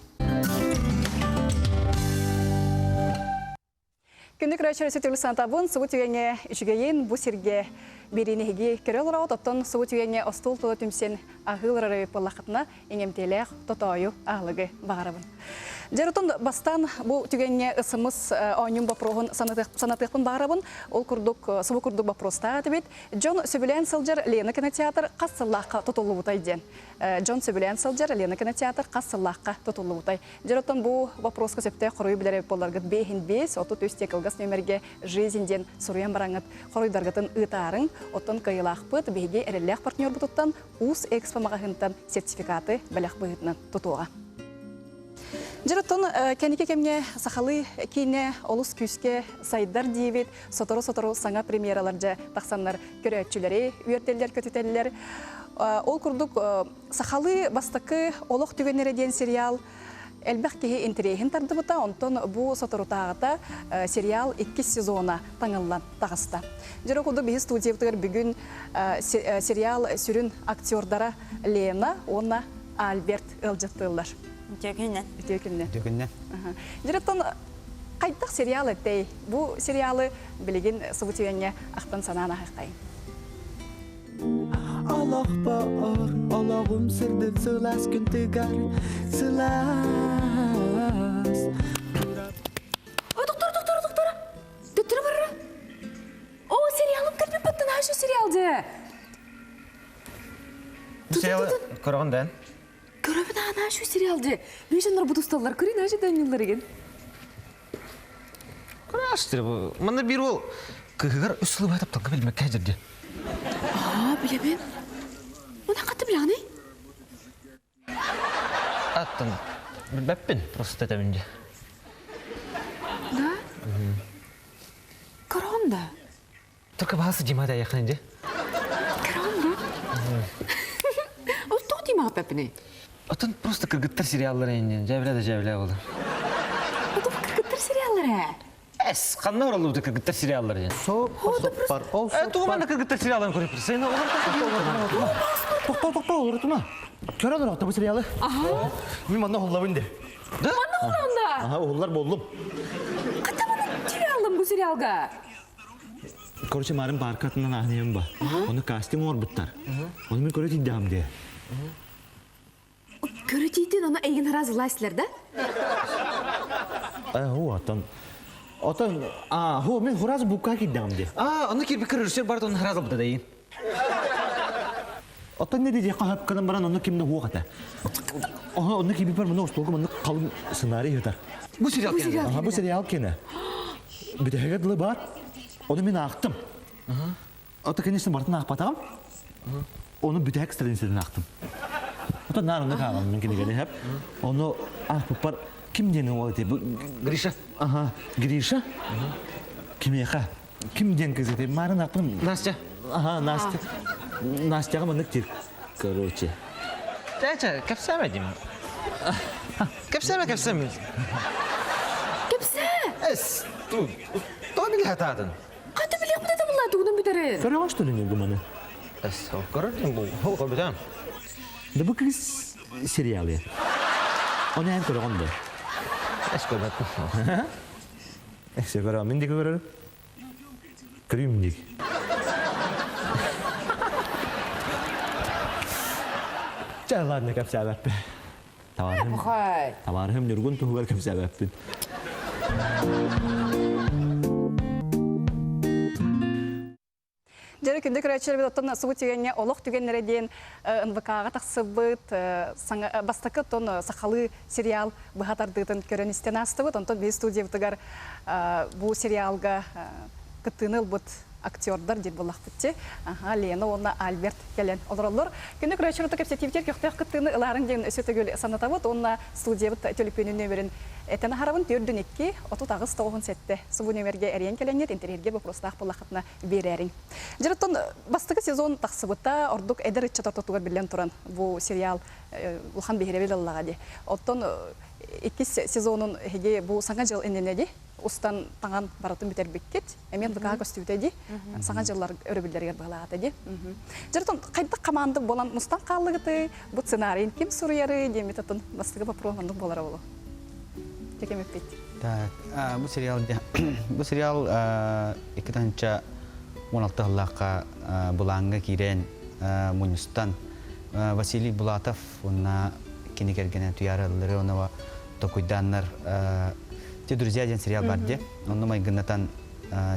Күндү көрөөччүлэр сүтүгүл санатабын, субу түгэҥҥэ үчүгэйин бу сиргэ биэриини эһиги көрө олороҕут, оттон субу түгэҥҥэ остуол тула түмсэн аһыы олорор эбит буоллаххытына, иҥэмтиэлээх тотоойу аһылыгы баҕарабын. Дьэ, отон бастаан бу түгэҥҥэ ысымыс оонньуум боппуруоһун санатыахпын баҕарабын. Ол курдук, субу курдук боппуруостаах этибит. Дьон сөбүлээн сылдьар Лена кинотеатр хас сыллаахха тутуллубутай диэн. Дьон сөбүлээн сылдьар Лена кинотеатр хас сыллаахха тутуллубутай. Дьэ, оттон бу вопроска сөптөөх хоруйу билэр эбит буолларгыт бэһин биэс, 33 диэ кылгас нүөмэргэ «Жизнь» диэн суруйан бараҥҥыт хоруйдаргытын ыытаарыҥ. Оттон кыайыылаахпыт биһиги эрэллээх партнербутуттан Уус Экспо маҕаһыынтан сертификаты бэлэх быһыытынан тутуоҕа. Дьэ, оттон кэнники кэмҥэ сахалыы киинэ олус күүскэ сайдар диибит. Сотору-сотору саҥа премьералар дьэ тахсаннар көрөөччүлэри үөрдэллэр-көтүтэллэр. Ол курдук Сахалыы бастакы Олох түгэннэрэ диэн сериал элбэх киһи интэриэһин тардыбыта, онтон бу соторутааҕыта сериал иккис сезона таҥыллан таҕыста. Дьоро курдук биһи студиябытыгар бүгүн сериал сүрүн актердара Лена уонна Альберт ыалдьыттыыллар. Үтүө күннэн. Үтүө күннэн. Үтүө күннэн. Дьоро хайдах сериал этэй? Бу сериалы билигин субу түгэҥҥэ ахтан санаан аһыаххайын. Олохпор олоҕум сырдык сылаас күн тыгар сылаас Ой, доктор, доктор, доктор! Доктор барра! О, сериалым кэлбит баттан ашы сериал дьэ! Сериал көрөҕүн да? Көрөбүн аана ашы сериал дьэ! Мен дьоннор бутусталлар, көрүн ашы данилар еген. Көрөөстүр бу. Манна биир уол кыһыгар үс сыл быһа тапталга билбэккэ сылдьар Аа, билэбин. Мына хатты билэҕиний? Аттан билбэппин, просто этэбин дьэ. Да? Көрөҕүн да? Только баасы Дима да айахын дьэ. Көрөҕүн да? Ол тоҕо Димаҕа эппэппиний? Отон просто кыргыттар сериаллара иннин, дьээбилэ да дьээбилэ буолар. Отон кыргыттар сериаллара? Эс, ханна ороллубута кыргыттар сериаллара диэн. Соп, соппар, ол Э, тугу манна кыргыттар сериалларын көрөппүт? Сайын олор Тохтоо, тохтоо, олорутума. Көрө олорохто бу сериалы. Аха. Мин манна уһуллабын де. Да? Манна уһуллаҕын да? Аха, уһуллар боллум. Хата маны сериалым бу сериалга? Короче, марын парка атынан ааһыныйым ба. Оны кастинг оҥорбуттар. Оны мен көрө тиийдэҕим дии. Көрө тиийдин, ону эйигин ыраазылаастылар да? Э, ху, отон. Отон, а, ху, мен хуразы букка киирдэҕим дии. А, онно киирбиккэ режиссер барыт онно ыраазылбыта да эйигин. Оттон не диэххэ хөп гынан баран онно ким да хуох этэ. Онно киирбиппэр муну остуолга маннык халыҥ сценарий ыытар. Бу сериал киэнэ. Аха, бу сериал киэнэ. Бүтэһигэ дылы бар. Ону мин аахтым. Ото, конечно, барытын аахпатаҕым. Ону бүтэһик страницатын аахтым. Ото наар онно хаалам мин кинигэни хэп. Ону аахпыппар ким диэн ол эти Гриша. Ага, Гриша. Кимиэхэ? Ким диэн кыз эти? Марын аахпын. Настя. Ага, Настя. Настяҕа маннык диир. Короче. Чэ, кэпсээмэ Дима. Кэпсээмэ, кэпсээмэ. Кэпсээ! Эс, ту, то биле хатаатын. Хата билиэхпит этэ булла тугунан бүтэрин. Көрөҕө что ли гуманы? Эс, көрөр бу, көрбүтэм. Да бу кыз сериалы. Оны эн көрөҕөн да. Эс көрбөппүн. Эс көрөҕөн, мин диэки көрөрүм. Көрүүм диэки. Чэ, ладно, кэпсээбэппин. Табаарыһым, табаарыһым Ньургун туһугар кэпсээбэппин. Дьэ, Күндү көрөөччүлэрбит оттон субу түгэҥҥэ олох түгэннэрэ диэн НВК-ҕа тахсыбыт бастакы оттон сахалыы сериал быһа тардыытын көрөн истэн аастыбыт. Онтон биһи студиябытыгар бу сериалга кыттыыны ылбыт актердар диир буоллахпыт дии. Аха, Лена уонна Альберт кэлэн олороллор. Күндү көрөөччүлэр кэпсэтиибитигэр көхтөөх кыттыыны ылаарыҥ диэн өссө төгүл санатабыт уонна студиябыт төлөпүөнүн нөмерин этэн аһарабын 4 2 38 97 субу нөмергэ эрийэн кэлэҥҥит интэриэһиргэ боппуруостаах буоллаххытына биэрээриҥ. Дьэ, оттон бастакы сезон тахсыбыта, ордук эдэр ыччат ортотугар биллэн туран бу сериал улахан биһирэбил ыллаҕа дии. Оттон иккис сезонун эһиги бу Саҥа дьыл иннинэ дии устан таҥан барытын бүтэрбиккит. Эмиэ НВК көстүбүтэ дии. Саҥа дьыллар өрөбүллэригэр быһалаата дии. Дьэ, оттон хайдах команда буолан мустан хааллыгытый? Бу сценарийын ким суруйарый диэммит оттон бастакы вопрос оннук буолара буолуо. Дьэ, ким эппит? Так, бу сериал бу сериал 2016 сыллаахха былааҥҥа киирэн мунньустан Василий Булатов уонна кини кэргэнэ Туяра Илларионова токуйдааннар «Те друзья» диэн сериал бар дии. Онно майгыннатан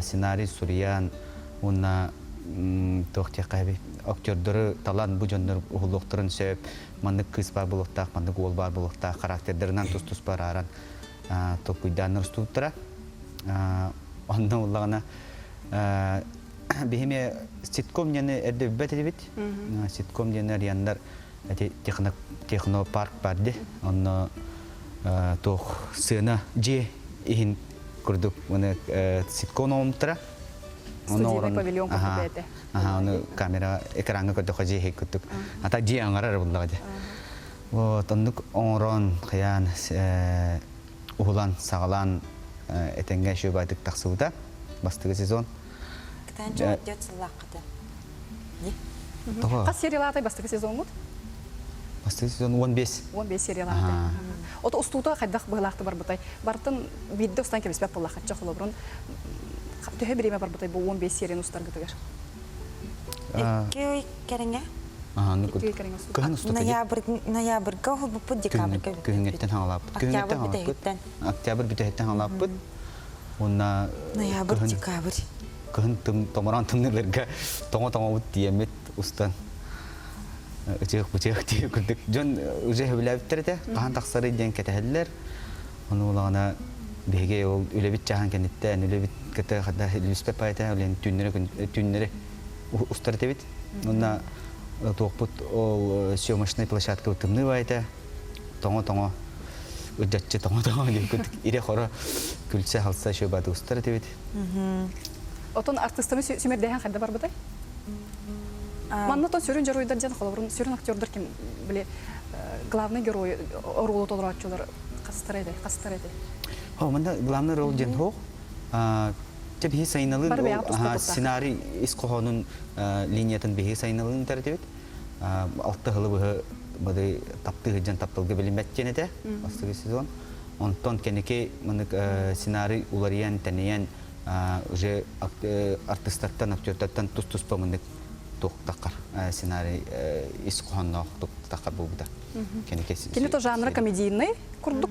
сценарий суруйан уонна туох диэххэ актердары талан бу дьоннор уһулуохтарын сөп, маннык кыыс баар буолуохтаах, маннык уол баар буолуохтаах характердарынан тус-туспа арааран толкуйдааннар устубуттара. Онно уллаҕына биһиме ситком диэни эрдэ билбэт этибит. Ситком диэни арыйаннар эти технопарк бар ди. Онно туох сыана дьиэ иһин курдук маны ситком оҥомтара. Студийный павильон курдук этэ. Аха, ону камера экраҥҥа көрдөххө дьиэ иһин курдук. Ата дьиэ аҥарар буллаҕа дии. Вот оннук оҥорон, хайаан уһулан, саҕалаан этэҥҥэ үчүгэй тахсыбыта бастакы сезон. Кытаанча отдет сыллааххыта. Хас сериялаатай бастакы сезоҥҥут? Бастакы сезон 15. 15 сериялаатай. Ото устуута хайдах быһылаахты барбытай? Бартын биирдэ устан кэбиспэт буоллаххачча холобурун төһө бириэмэ барбытай бу 15 серияны устаргытыгар? Икки ый кэриҥэ. Кыһын устата. Ноябрьга уһулбуппут, декабрьга Күһүҥҥэттэн хаҥалааппыт. Октябрь бүтэһиттэн. Октябрь бүтэһиттэн хаҥалааппыт. Уонна Ноябрь, декабрь. Кыһын томороон тымныыларга тоҥо-тоҥобут тиийэммит устан ычыах-бычыах диye курдук. Дьон уже сөбүлээбиттэр этэ. Хаһан тахсарый диэн кэтэһэллэр. Ону улаҕана биһиги ол үлэбит чааһын кэнниттэн үлэбит кытта хата лүспэ паайта үлэн түүннэри түүннэри устар этибит. Уонна туохпут ол съемочнай площадка тымныы баайта тоҥо-тоҥо ыдьаччы тоҥо-тоҥо диэн курдук ирэ-хоро күлсэ-халса шөбаты устар этибит. Отон артыыстаны сүмэрдээһин хайда барбытай? Манна то сүрүн дьоруойдар диэн холобурун сүрүн актердар ким били главный герой оруолу толорооччулар хастар этэй хастар этэй? О, манна главный роль диэн хоох. Те биһи сайыналыын сценарий ис хоһоонун линиятын биһи сайыналыын тәртибит. Алта сылы быһы бады таптыы сылдьан тапталга билиммэт диэн этэ бастакы сезон. Онтон кэнники маннык сценарий уларыйан, тэнийэн уже артыстартан, актертартан тус-туспа маннык туохтаххар сценарий ис хоһоонноох туохтаххар буолбута. Кини то жанра комедийный курдук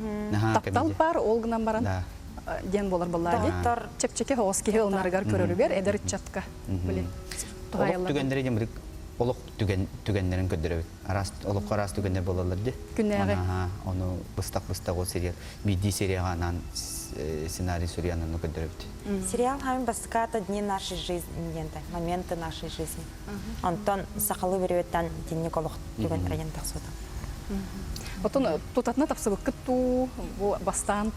таптал бар, ол гынан баран диэн буолар буоллаа дии. Чэпчэки соҕус киһи ылынарыгар көрөрүгэр эдэр ыччатка били Олох түгэннэри диэн олох түгэн түгэннэрин көрдөрөбүт. Араас олоххо араас түгэннэр буолаллар дии. Күннээҕи. Ону быстах-быстах ол сериал биирдии серияҕа анаан сценарий суруйан ону көрдөрөбүт. Сериал хаһан бастаката дни нашей жизни диэн моменты нашей жизни. Онтон сахалыы бөрүөттэн итинник олох түгэннэрэ диэн тахсыбыта. Оттон тутатына тапсыбыккыт дуу, бу бастаан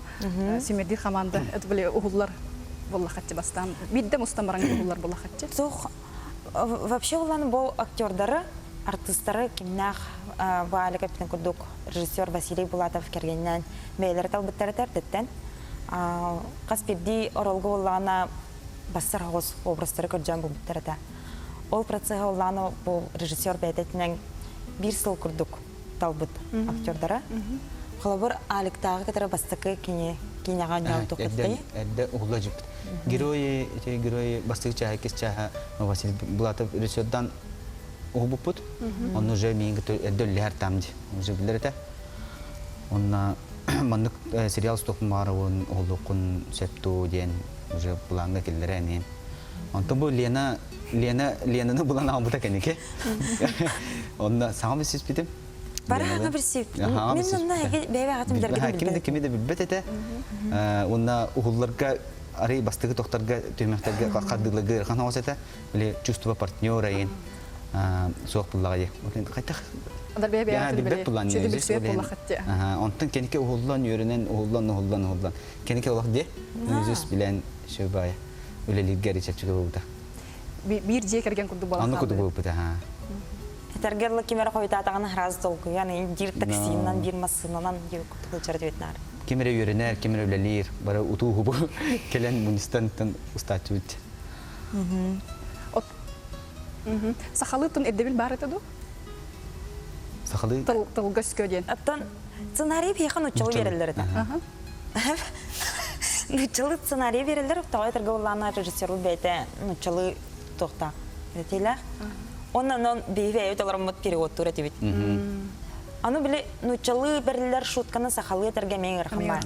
симирдиир хамаанда это были уһуллар буоллахаччы бастаан биирдэ мустан баран уһуллар буоллахаччы. Суох вообще улан бу актердары артыыстары кимнээх Валя кэппитин курдук режиссер Василий Булатов кэргэнинээн бэйэлэрэ талбыттара эрдэттэн хас биирдии оруолга буоллаҕына бассар оҕус образтары көрдөөн булбуттар этэ. Ол процеһы улаана бу режиссер бэйэтинэн биир сыл курдук талбыт актердара. Холобур, Аликтааҕы кытары бастакы кини киинэҕэ оонньообут Эрдэ, эрдэ уһулла дьиппит. Герои, эти герои бастакы чааһа, иккис чааһа Василий Булатов режиссердан уһубуппут. Онно уже миин эрдэ үллэһэр там ди. Уже билэр этэ. Онно маннык сериал устуохпун баҕарабын, уһулуоххун сөп дуу диэн уже плаҥҥа киллэрэн иһин. Онтон бу Лена Лена Ленаны булан аҕалбыта кэнники. Онно саҥа билсиспитим. Бары хаҥа билсип. Мин онно бэйэ-бэйэҕитин билэргитин Кими да кими да билбэт этэ. Уонна уһулларга арый бастакы тохторго түһүмэхтэргэ хардыыларга ыарахан оҕус этэ. Били чувство партнера иин суох буллаҕа дии. Хайтах билбэт буллаан Онтон кэники уһуллан үөрэнэн уһуллан уһуллан уһуллан кэники олох дии. Нөзүс билэн сүбай үлэлииргэ чэпчэки буолбута. Биир дьиэ кэргэн курдук буолан Онно курдук буолбута. Этэргэр ла ким эрэ хойутаатаҕына сразу толкуйан биир таксинан, биир массыынанан диир курдук сылдьар диэбит наар. Ким эрэ үөрэнэр, ким эрэ үлэлиир, бары утуу-хубу кэлэн мунньустан устааччыбыт. Сахалыы тыл ирдэбил баар этэ дуу? Сахалыы? Тылга өскө диэн. Оттон сценарий биһиэхэ нууччалыы биэрэллэр этэ. Нууччалыы сценарий биэрэллэр, тоҕо этэргэ буоллаҕына режиссербут бэйэтэ нууччалыы туохтаах этиилээх. Онон онон биһи бэйэбит олороммут переводтуур этибит. Аны били нууччалыы бэриллэр шутканы сахалыы этэргэ эмиэ ыарахан баар.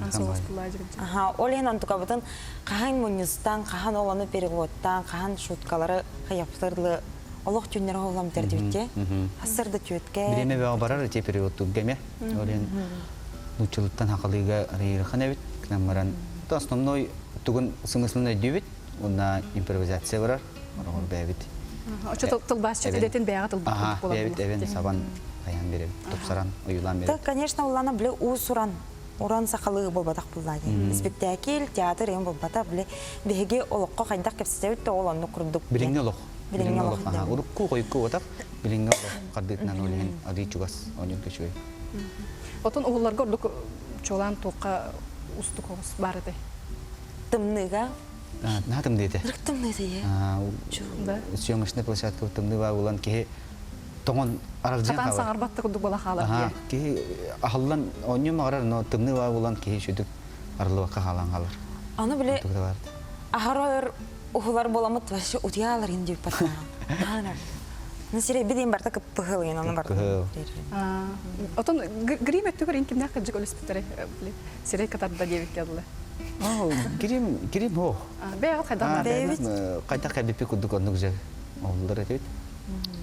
Аха, ол иһин онтукабытын хаһан мунньустан, хаһан ол ону переводтаан, хаһан шуткалары хайапсырлы олох түүннэри оһоллом тэрдибитте. Ассыр да түөткэ. Бириэмэ бөҕө барар ити переводтуурга эмиэ. Ол иһин нууччалыттан сахалыыга ыарахан эбит. Гынан баран, основной тугун смыслын өйдүүбүт. Уонна импровизация барар. Ороҕор бэйэбит. Очо тылбаасчыт идэтин бэйэҕэ тылбаат буолар. Бэйэбит эбэн сабан хайаан биэрэбит, тупсаран, ойуулаан биэрэбит. Так, конечно, уллана бile уус-уран уран сахалыы буолбатах буллаа диэн. Испиктээкил, театр эҥин буолбата. Бile биһиги олоххо хайдах кэпсэтэбит да ол оннук курдук. Билиҥҥи олох. Билиҥҥи олох. Урукку хойукку буолбатах. Билиҥҥи олох хардыытынан ол иһин арыый чугас оонньуур үчүгэй. Отон уһулларга ордук чуолаан туохха устук оҕус баар этэй? Тымныыга Наһаа тымныы этэ. Ырык тымныы этэ ийэ. Съемочная площадка тымныы баар буолан киһи тоҥон аралдьыйан хаалар. Сатаан саҥарбат да курдук буола хаалар. Киһи аһыллан оонньуу маҕарар, но тымныы баар буолан киһи сүдүк арыллыбакка хаалан хаалар. Аны били аһара өр уһулар буоламмыт вообще утуйаалар ин диэбит Ну сирэйбит иин барта кыппыһыл ин ону барта. Отон грим өттүгэр ин кимнээх кырдьык өлүспүттэрэ сирэй кытарда диэбиккэ дылы. Грим, грим ох. Бэйэҕит хайдах Бэйэбит хайдах кэлбиппит курдук оннук же оллар этибит.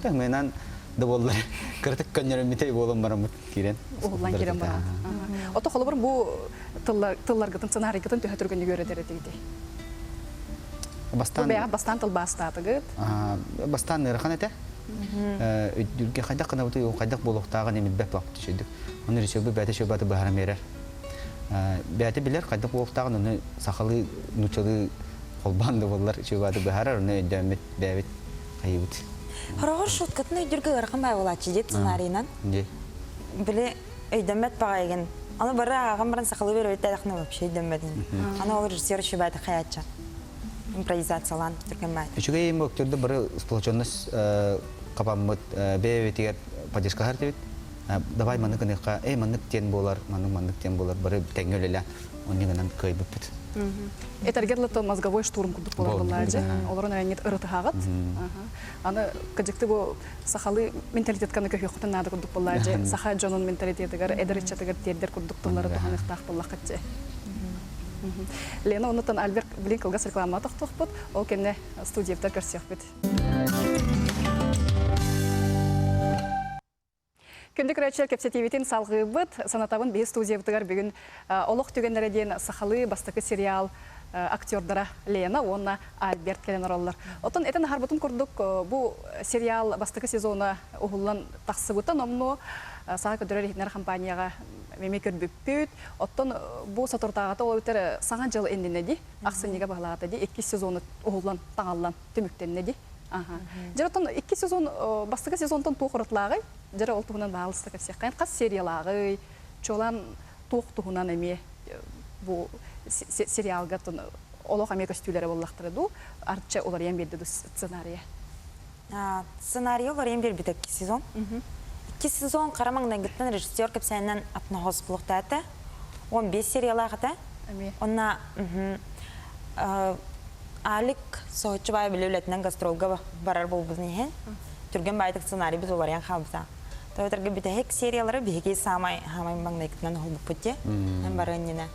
Тэҥменан да буоллар кыратык көннөрөммүтэй буолан бараммыт киирэн. Уһуллан киирэн баран. Ото холобур бу тылларгытын сценарийгытын төһө түргэнник үөрэтэр этигитий? Бастаан Бэйэҕит бастаан тылбаастаатыгыт. Бастаан ыарахан этэ. Өйдүүргэ хайдах гынабытый, ол хайдах буолуохтааҕын билбэт буолбут үчүгдүк. Ону режиссербут бэйэтэ шөбаты быһааран биэрэр. Бэйэтэ билэр хайдах буолуохтааҕын, ону сахалыы, нууччалыы холбоон да буоллар шөбаты быһаарар, ону өйдөөммүт бэйэбит хайыбыт. Хороҕор шуткатын өйдүүргэ ыарахан баай буолааччы диэт сценарийынан. Били өйдөммөт баҕайыгын. Аны бары ааҕан баран сахалыы беребит вообще өйдөммөтүн. Аны ол режиссер шөбаты хаячча. Импровизациялаан түргэн баай. Үчүгэй им актерды бары сплоченность хапаммыт бэйэбитигэр поддержкаһар этибит. Давай маннык гыныахха, эй маннык диэн буолар, маннык маннык диэн буолар, бары тэҥҥэ үлэлээн онньу гынан кыайбыппыт. Этэргэ дылы мозговой штурм курдук буолар буоллаадьы. Олорон айанньыт ырытыһаҕыт. Аны кыдьыкты бу сахалыы менталитетканы көһүөххүтүн наада курдук буоллаадьы. Саха дьонун менталитетыгар, эдэр ыччатыгар тиэрдэр курдук тыллары туһаныахтаах буоллаххыт дьэ. Лена оннуттан Альберт билин кылгас рекламаҕа тохтуохпут, ол кэннэ студиябытыгар көрсүөхпүт. Күндү көрөөччүлэр кэпсэтиибитин салҕыыбыт. Санатабын биһи студиябытыгар бүгүн Олох түгэннэрэ диэн сахалыы бастакы сериал актердара Лена уонна Альберт кэлэн олороллор. Оттон этэн аһарбытым курдук бу сериал бастакы сезона уһуллан тахсыбыта номнуо Саха көрдөрөр иһитиннэрэр компанияҕа эмиэ көрбүппүт. Оттон бу соторутааҕыта ол эбэтэр Саҥа дьыл иннинэ дии, ахсынньыга баһылаата дии, иккис сезону уһуллан таҥаллан түмүктэннэ дии. Дьэ оттон икки сезон бастакы сезонтон туох уратылааҕый? Дьэ ол туһунан баалыста кэпсиэххэ. Хас сериялааҕый? Чуолаан туох туһунан эмиэ бу сериалга олох эмиэ көстүүлэрэ буоллахтара дуу? Арча уларыйан биэрдэ дуу сценарийа? Сценарийы уларыйан биэрбитэ икки сезон. Икки сезон хара маҥнайгыттан режиссер кэпсээнинэн атнаһос булуохтаата. 15 сериялаах этэ. Онна Алик соһуччу баай били үлэтинэн гастролга барар буолбутун иһин түргэн баайтык сценарийбыт уларыйан хаалбыта. Тоҕо бүтэһик сериялары биһиги саамай хаамай маҥнайгытынан уһулбуппут дии. Эн бары иннинэ.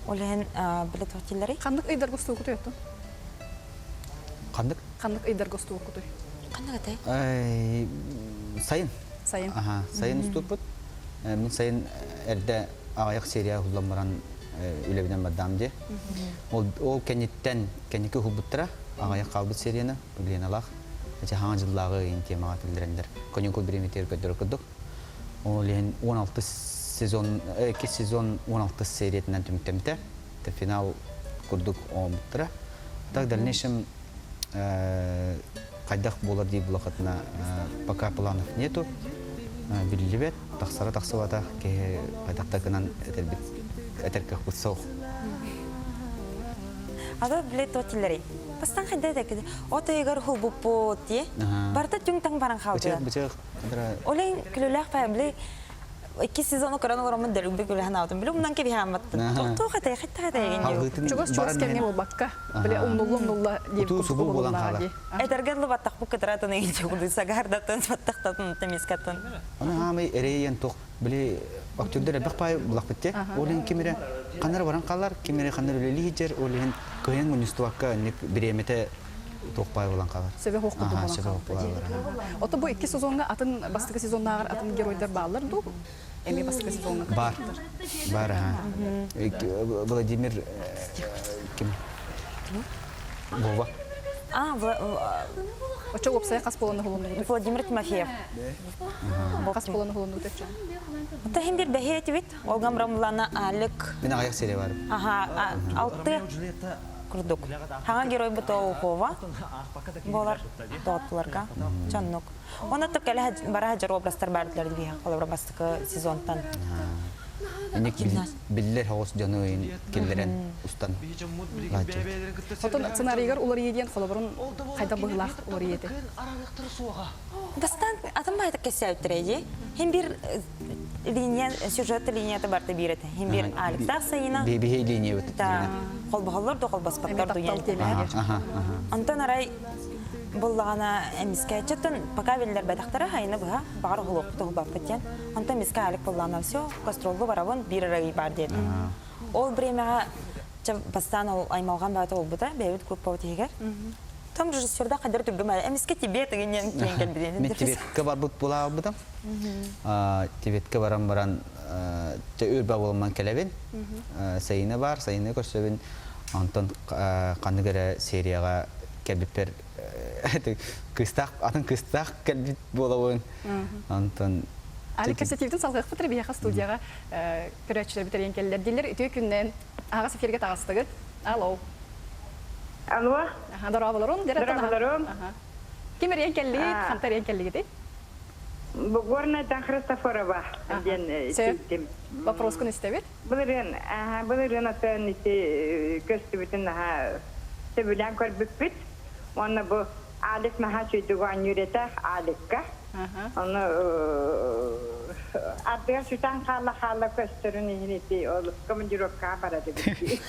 Ол иһин билэ туох дииллэрий? Ханнык ыйдарга устуугут уйаттын? Ханнык? Ханнык ыйдарга устубуккутуй? Ханнык этэй? Сайын. Сайын. Аха, сайын устубуппут. Мин сайын эрдэ аҕыйах серия уһуллан баран үлэбинэн бардаам дии. Ол, ол кэнниттэн кэнники уһулбуттара аҕыйах хаалбыт серияны Леналаах. Эчи хаҥа дьыллааҕы ыйын темаҕа киллэрэннэр каникул бириэмэтигэр көрдөрөр курдук. Ол иһин 16 сезон, 2 сезон 16 сериятынан түмүктэммитэ. Финал курдук оҥорбуттара. Так в дальнейшем хайдах буолар дии булахатына пока планов нету. Биллибэт, тахсара тахсыбата киһи хайдах да гынан этэрбит этэр кыахпыт суох. Ада билет тотиллери. Бастан хайда да от ыйыгар хулбуппут дии. Барыта түҥ-таҥ баран хаалдылар. Бычык, Олен күлүлээх пай били икки сезону көрөн олороммун дөлүгбү күлэһэн аутум. Били умнан кэбиһээмматтын. Туох этэй, хитта этэй Чугас-чугас кэмҥэ буолбакка, били умнулла-умнулла диэбит Утуу субу буолан хаалар. Этэргэ дылы баттахпыт кытаратын ыйын сагардатын, баттахтатын, тэмискатын. Аны хаамай эрэйэн туох били актердар элбэх паай булахпыт те. Ол иһин ким эрэ ханнар баран хаалар, ким эрэ ханнар үлэлии сылдьар, ол иһин кыайан мунньустубакка инник бириэмэтэ туох паай буолан хаалар. Сөбө суох курдук буолан хаалар. Ото бу икки сезоҥҥа атын бастакы сезоннааҕар атын геройдар бааллар дуу? Эмиэ бастакы сезоҥҥа Бар. Бар, аха. Владимир ким? Вова. А, Очо уопсайа хас буолан уһулуннугут? Владимир Тимофеев. Хас буолан уһулуннугут өчө? Тахин бир бэһиэ этибит. Олгам Рамлана Алик. Мин аҕыйах серия бар. Аха, алты курдук. Хаҥа герой Бутоухова болар тоҕоттуларга. Чоннук. Оны кэлэ бара жар образтар бардылар диһэ холобура бастакы сезонтан. Инник биллэр хоҕус дьону киллэрэн устан Отон сценарийгар уларыйы диэн холобурун хайда быһылаах уларыйы этэ? Бастан атын байтак кэсээбиттэрэ дии. Хим бир линия, сюжет линията барта биир этэ. Хим бир Алексах Саина. Биһи линия бит. Да. Холбоһоллор да холбоспаттар дуйан. Онтон арай буллаҕына эмискэ чөттөн пока биллэрбэтэхтэрэ хайына быһа баҕар уһулуохпут уһулбаппыт диэн. Онтон эмискэ Алик буллаҕына все гастролга барабын биир эрэ ый баар диэтэ. Ол времяҕа бастаан ол аймалҕан баата буолбута бэйэбит группабыт иһигэр. Там режиссерда хадыр түргүм эмискэ Тибет ыгын киэн кэлбитин. Мен Тибетке барбыт була албытым. Тибетке баран баран үрбэ буолман кэлэбин. Сайына бар, сайына көрсөбүн. Онтон ханнык эрэ серияҕа кэлбиппэр кыстаах атын кыстаах кэлбит буолабын. Онтон Али кэпсэтиибитин салҕыахпыт эрэ биһиэхэ студияҕа көрөөччүлэрбит эрийэн кэллэр дииллэр. Үтүө күннэн аһаҕас эфиргэ таҕыстыгыт. Алло. Алло. Дорооболорун. Дорооболорун. Ким эрийэн кэллигит? Ханта эрийэн кэллигитий? Горнайтан Христофорова диэн истим. Вопроскун истэбит. Былырыын, былырыын атын ити көстүбүтүн наһаа сөбүлээн көрбүппүт. Уонна бу Алик наһаа үчүгэй оонньуур этэ, Аликка. Ону ардыгар сүтэн хаалла-хаалла көстөрүн иһин ити ол командировкаҕа барар эбит.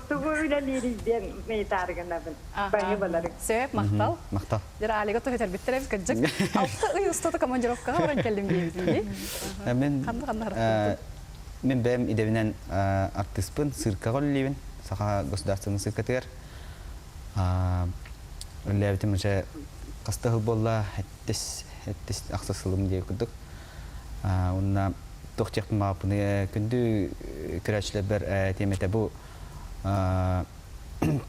Тугу үлэлиирий диэн ыйытаары гынабын. Баһыыбаларыҥ. Сөп, махтал. Махтал. Дьэ, Алига түһэтэрбиттэр эбит кырдьык. Алта ый устата командировкаҕа баран кэллим диэбитин дии. Мен Ханна ханна харахтыбытын. Мен бэйэм идэбинэн артыыспын, циркаҕа үлэлиибин, Саха государственнай циркатыгар. Үлэлээбитим уже хаста сыл буолла, эттис, эттис ахса сылым диye курдук. Уонна туох диэхпин баҕаппыный күндү көрөөччүлэрбэр тиэмэтэ бу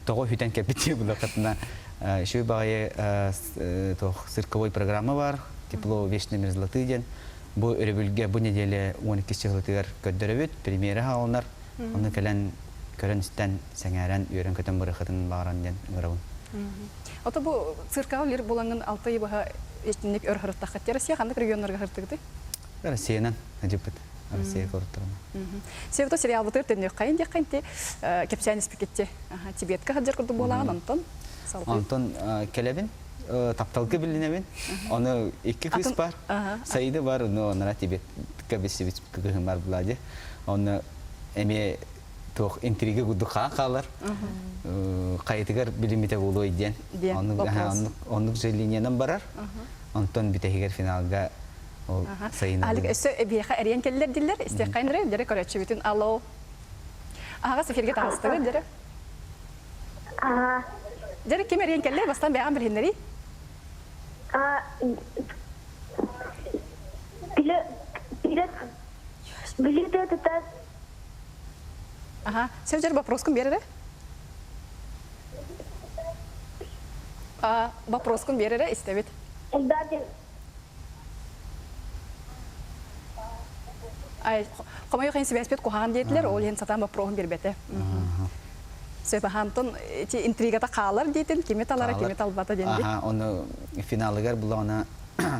тоҕо үтэн кэлбит дии буллаххытына үчүгэй баҕайы туох цирковой программа бар тепло вечной мерзлоты диэн бу өрөбүлгэ бу неделя 12 чыһылытыгар көрдөрөбүт премьера хаалынар Онно кэлэн көрөн-истэн, сэҥээрэн, үөрэн-көтөн барыаххытын баҕаран диэн ыҥырабын. Ото бу циркаҕа үлэлиир буолаҥҥын алта ый быһа итинник өр сырыттаххыт. Россия ханнык регионнарга сырыттыгытый? Россиянан ыдьыппыт. Россия куораттарынан. Себето сериалбытыгар төннүөххэйин диэххин ти кэпсээн испикитти. Тибетка сылдьар курдук буолаҕын онтон салгыы. Онтон кэлэбин, тапталга билинэбин. Ону икки кыыс бар. Саида бар, но онора Тибетка билсибит кыыһым бар була Онно эмиэ туох интрига курдук хаан хаалар. Хайытыгар билиммитэ буолуой диэн. Оннук же линиянан барар. Онтон бүтэһигэр финалга ол сайын Алик өссө эбиэхэ эрийэн кэллэр диллэр. Истиэххэйин эрэ, дьэрэ көрөөччүбүтүн алло. Аһаҕас эфиргэ таҕыстыгыт дьэрэ. Аха. Дьэ, ким эрийэн кэллэ? Бастаан бэйэҕин билиһиннэрий. Ага, севжер вопроскун берере? А, вопроскун берере истебит. Ай, хомойуох иһин сибээспит куһаҕан диэтилэр, ол иһин сатаан боппуруоһун биэрбэтэ. Сөп аһаантон ити интригата хаалар диэтин, кими талара, кими талбата диэн. Аха, ону финалыгар булаҕына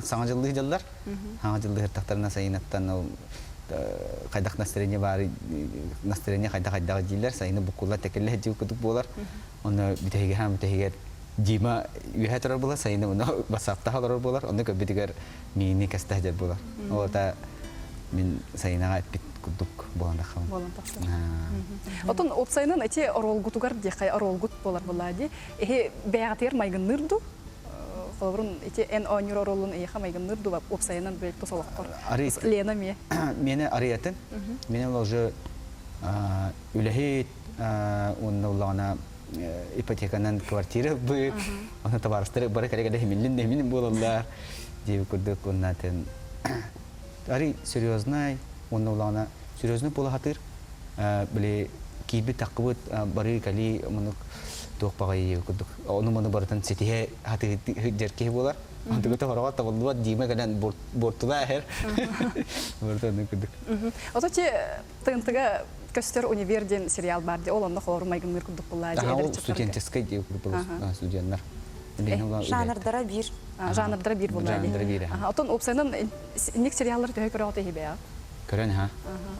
саҥа дьыллыы дьыллар. Саҥа дьыллыы тахтарына сайынаттан ол хайдах настроение баар настроение хайдах хайдах дииллэр, сайыны буккулла тэкиллэ дьыл кудук буолар. Оны бүтэһигэр бүтэһигэр Дима үөһэ турар буолар, сайыны ону бассааптаах олорор буолар, онно көрбүтүгэр миини кэстэ сылдьар буолар. Ол ата мин сайынаҕа эппит курдук буолан таххабын. Буолан тахсар. Отон уопсайынан ити оруолгутугар диэххэ оруолгут буолар буоллаа дии. Эһи бэйэҕитигэр майгынныыр дуу? Холобурун ити эн оонньуур оруолун эйиэхэ майгынныыр дуу уопсайынан бэл тус олоххор? Лена эмиэ. Миэнэ арыйатын. Миэнэ ол уже үлэһит уонна улаҕана ипотеканан квартира ылбыт, онно табаарыстары бары кэлэ-кэлэ химиллин да буолаллар диэбит курдук уонна атын арый серьезный уонна улаҕана серьезный буола сатыыр били киирбит таххыбыт барыы кэлии мунук туох баҕайы курдук ону муну барытын ситиһэ сатыыр киһи буолар онтугута хороҕор табыллыбат Дима кэлэн буортулаа иһэр барыта курдук Ото ти ТНТ-га көстөр «Универ» диэн сериал бар дии. Ол онно холору майгынныыр курдук буллаа дии. Ол студенческий дии курдук студеннар. Жанрдара биир. Жанрдара биир буллаа дии. Жанрдара биир. Отон уопсайынан инник сериаллары төһө көрөҕүт иһибэҕит? Көрөн ха.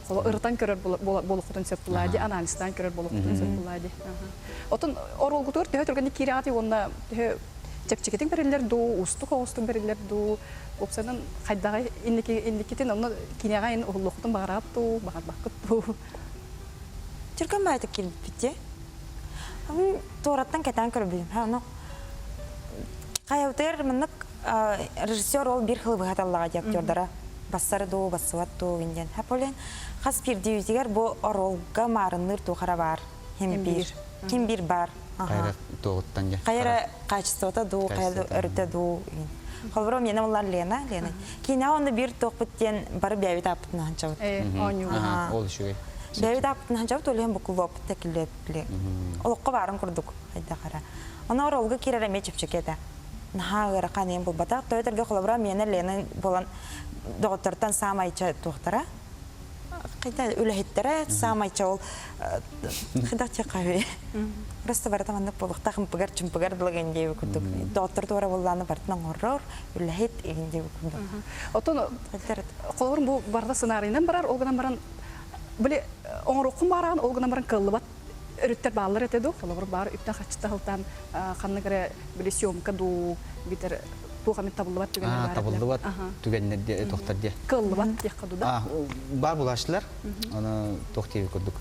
Ол ырытан көрөр буолуоххутун сөп буллаа дии, анализтаан көрөр буолуоххутун сөп буллаа дии. Отон оруолгутугар төһө түргэнник киирэҕитий уонна төһө чэпчэкитик бэриллэр дуу, уустук оҕустук бэриллэр дуу, уопсайынан хайдаҕый инники инникитин онно киниэҕэ ин уһуллуоххутун баҕараҕыт дуу, баҕарбаккыт дуу? Түргэн баайдык киирбиппит дии. Туораттан кэтээн көрбүтүм. Ону хайабытыгар маннык режиссер ол биир хылы быһаталлаҕа дии актердара бассар дуу, бассыбат дуу диэн. Хаполен хас биирдиибитигэр бу оруолга маарынныыр туохара баар. Хим биир. Ким биир баар. Хайра туоҕуттан дьэ. Хайра качествота дуу, хайра өрүтэ дуу. Холобура миэнэ буллар Лена, Лена. Киинэҕэ онно биир туохпут диэн бары бэйэбит ааппытын ханчабыт. Ол үчүгэй. Бэйэбит ааппытын ханчабыт, ол иһин букулуоппут тэкиллиэт Олоххо баарын курдук хайдах эрэ. Ону оролга киирэр эмиэ чэпчэки этэ. Наһаа ыарахан иэн булбатах. Тойтарга холобура миэнэ Лена болан доҕоттортон саамай туохтара Хайда үлэһиттэрэ саамай чоол хайдах диэххэ Просто барыта маннык буолуохтаах ымпыгар чымпыгар дылы диэби курдук доҕоттор туора буоллааны барытын оҥорор үлэһит игин диэби курдук. Отон холобур бу барыта сценарийынан барар ол гынан баран били оҥоруоххун баараан ол гынан баран кыаллыбат өрүттэр бааллар этэ дуу холобур баар үптэн харчыта сылтаан ханнык эрэ били съемка дуу битэр туох эмит табыллыбат түгэннэр баар табыллыбат түгэннэр диэ тохтор диэ кыаллыбат диэххэ дуу да баар булааччылар аны туох диэби курдук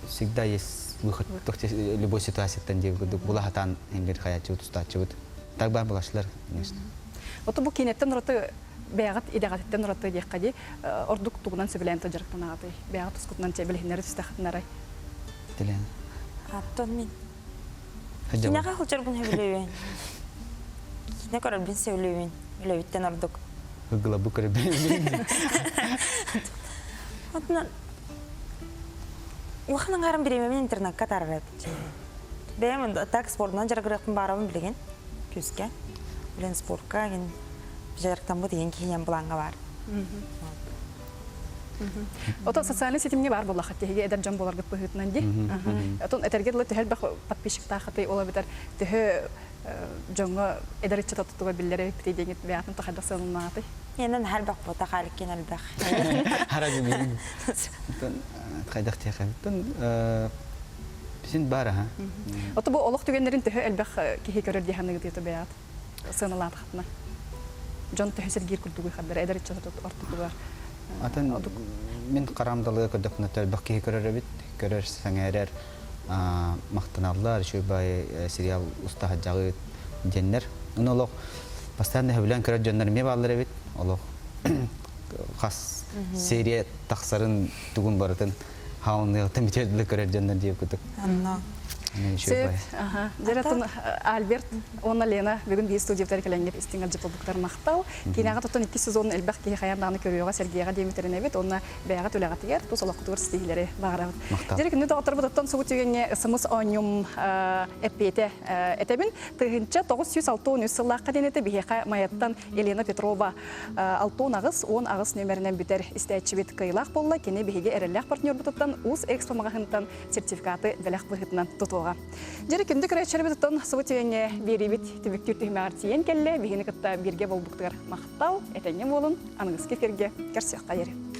всегда есть выход любой ситуацияттан диэби курдук була хатаан ингер хаяччыбыт устааччыбыт так баар булааччылар конечно Ото бу киинэттэн ураты бэйэҕит идэҕититтэн ураты диэххэ дии ордук тугунан сөбүлээн дьарыктанаҕытый бэйэҕит тускутунан чэ билиһиннэри түстэххитинэ Тилээн. Аттон мин. Кинэҕэ сылдьарбын сөбүлүүбүн. Кинэ көрөрбүн сөбүлүүбүн. Үлэбиттэн ордук. Ыгылабы көрөбүн. Отунан улахан аҥаарым бириэмэбин интернакка атаарар эбит. Бэйэм так спордунан дьарыгырыахпын баарабын билигин күүскэ. Билин спортка мин дьарыктаммыт иһин киһинэн былааҥҥа баар. Отон социальнай ситимҥэ баар буоллахха тиһиги эдэр дьон буоларгыт быһыытынан дии. Отон этэргэ дылы төһө элбэх подписчиктаахытый ол эбэтэр төһө дьоҥҥо эдэр ыччат ортотугар биллэр эбиппитий диэҥит бэйэҕитин хайдах сыаналанаҕытый? Иэнэн элбэх буотах аликкин элбэх. Харадыбын. Хайдах диэхэ. Син бар аха. Ото бу олох түгэннэрин төһө элбэх киһи көрөр дии саныгыт бэйэҕит сыаналаатахтына? Дьон төһө сэргиир курдугуй хардара эдэр ыччат ортотугар? Атын мин харамдалыга көрдөхпүнэ элбэх киһи көрөр эбит. Көрөр, сэҥээрэр, махтаналлар, үчүгэй баай сериал устаһадьаҕыт диэннэр. Ону олох постоянно сөбүлээн көрөр дьоннор эмиэ бааллар эбит. Олох хас серия тахсарын тугун барытын хаалыныахтан бүтүөр көрөр дьоннор диэбит курдук. Онно. Сөп. Дьэ, Альберт уонна Лена бүгүн биир студиябытыгар кэлэҥҥит истиҥ алдьаппыттар махтал. Киинэҕэ туттан иккис сезон элбэх киһи хайаан даҕаны көрүөҕэ, сэргиэҕэ диэмитэринэбит уонна бэйэҕит үлэҕитигэр, тус олоххутугар ситиһиилэри баҕарабыт. Дьэ, күндү доҕотторбут оттон субу түгэҥҥэ СМС оонньуум эппиэтэ этэбин. 1963 сыллаахха диэн этэ биһиэхэ Майаттан Елена Петрова 68 18 нүөмэринэн бүтэр истээччибит кыайыылаах буолла. Кини биһиги эрэллээх партнербутуттан Уус Экспо маҕаһыынтан сертификаты бэлэх быһыытынан тутуоҕа. Дьэри күндү көрөөччүлэрбит субу түгэҥҥэ биэриибит түмүктүүр түһүмэҕэр тиийэн кэллэ. Биһигини кытта бииргэ буолбуктугар махтал, этэҥҥэ буолун, аныгыскы эфиргэ көрсүөххэ диэри.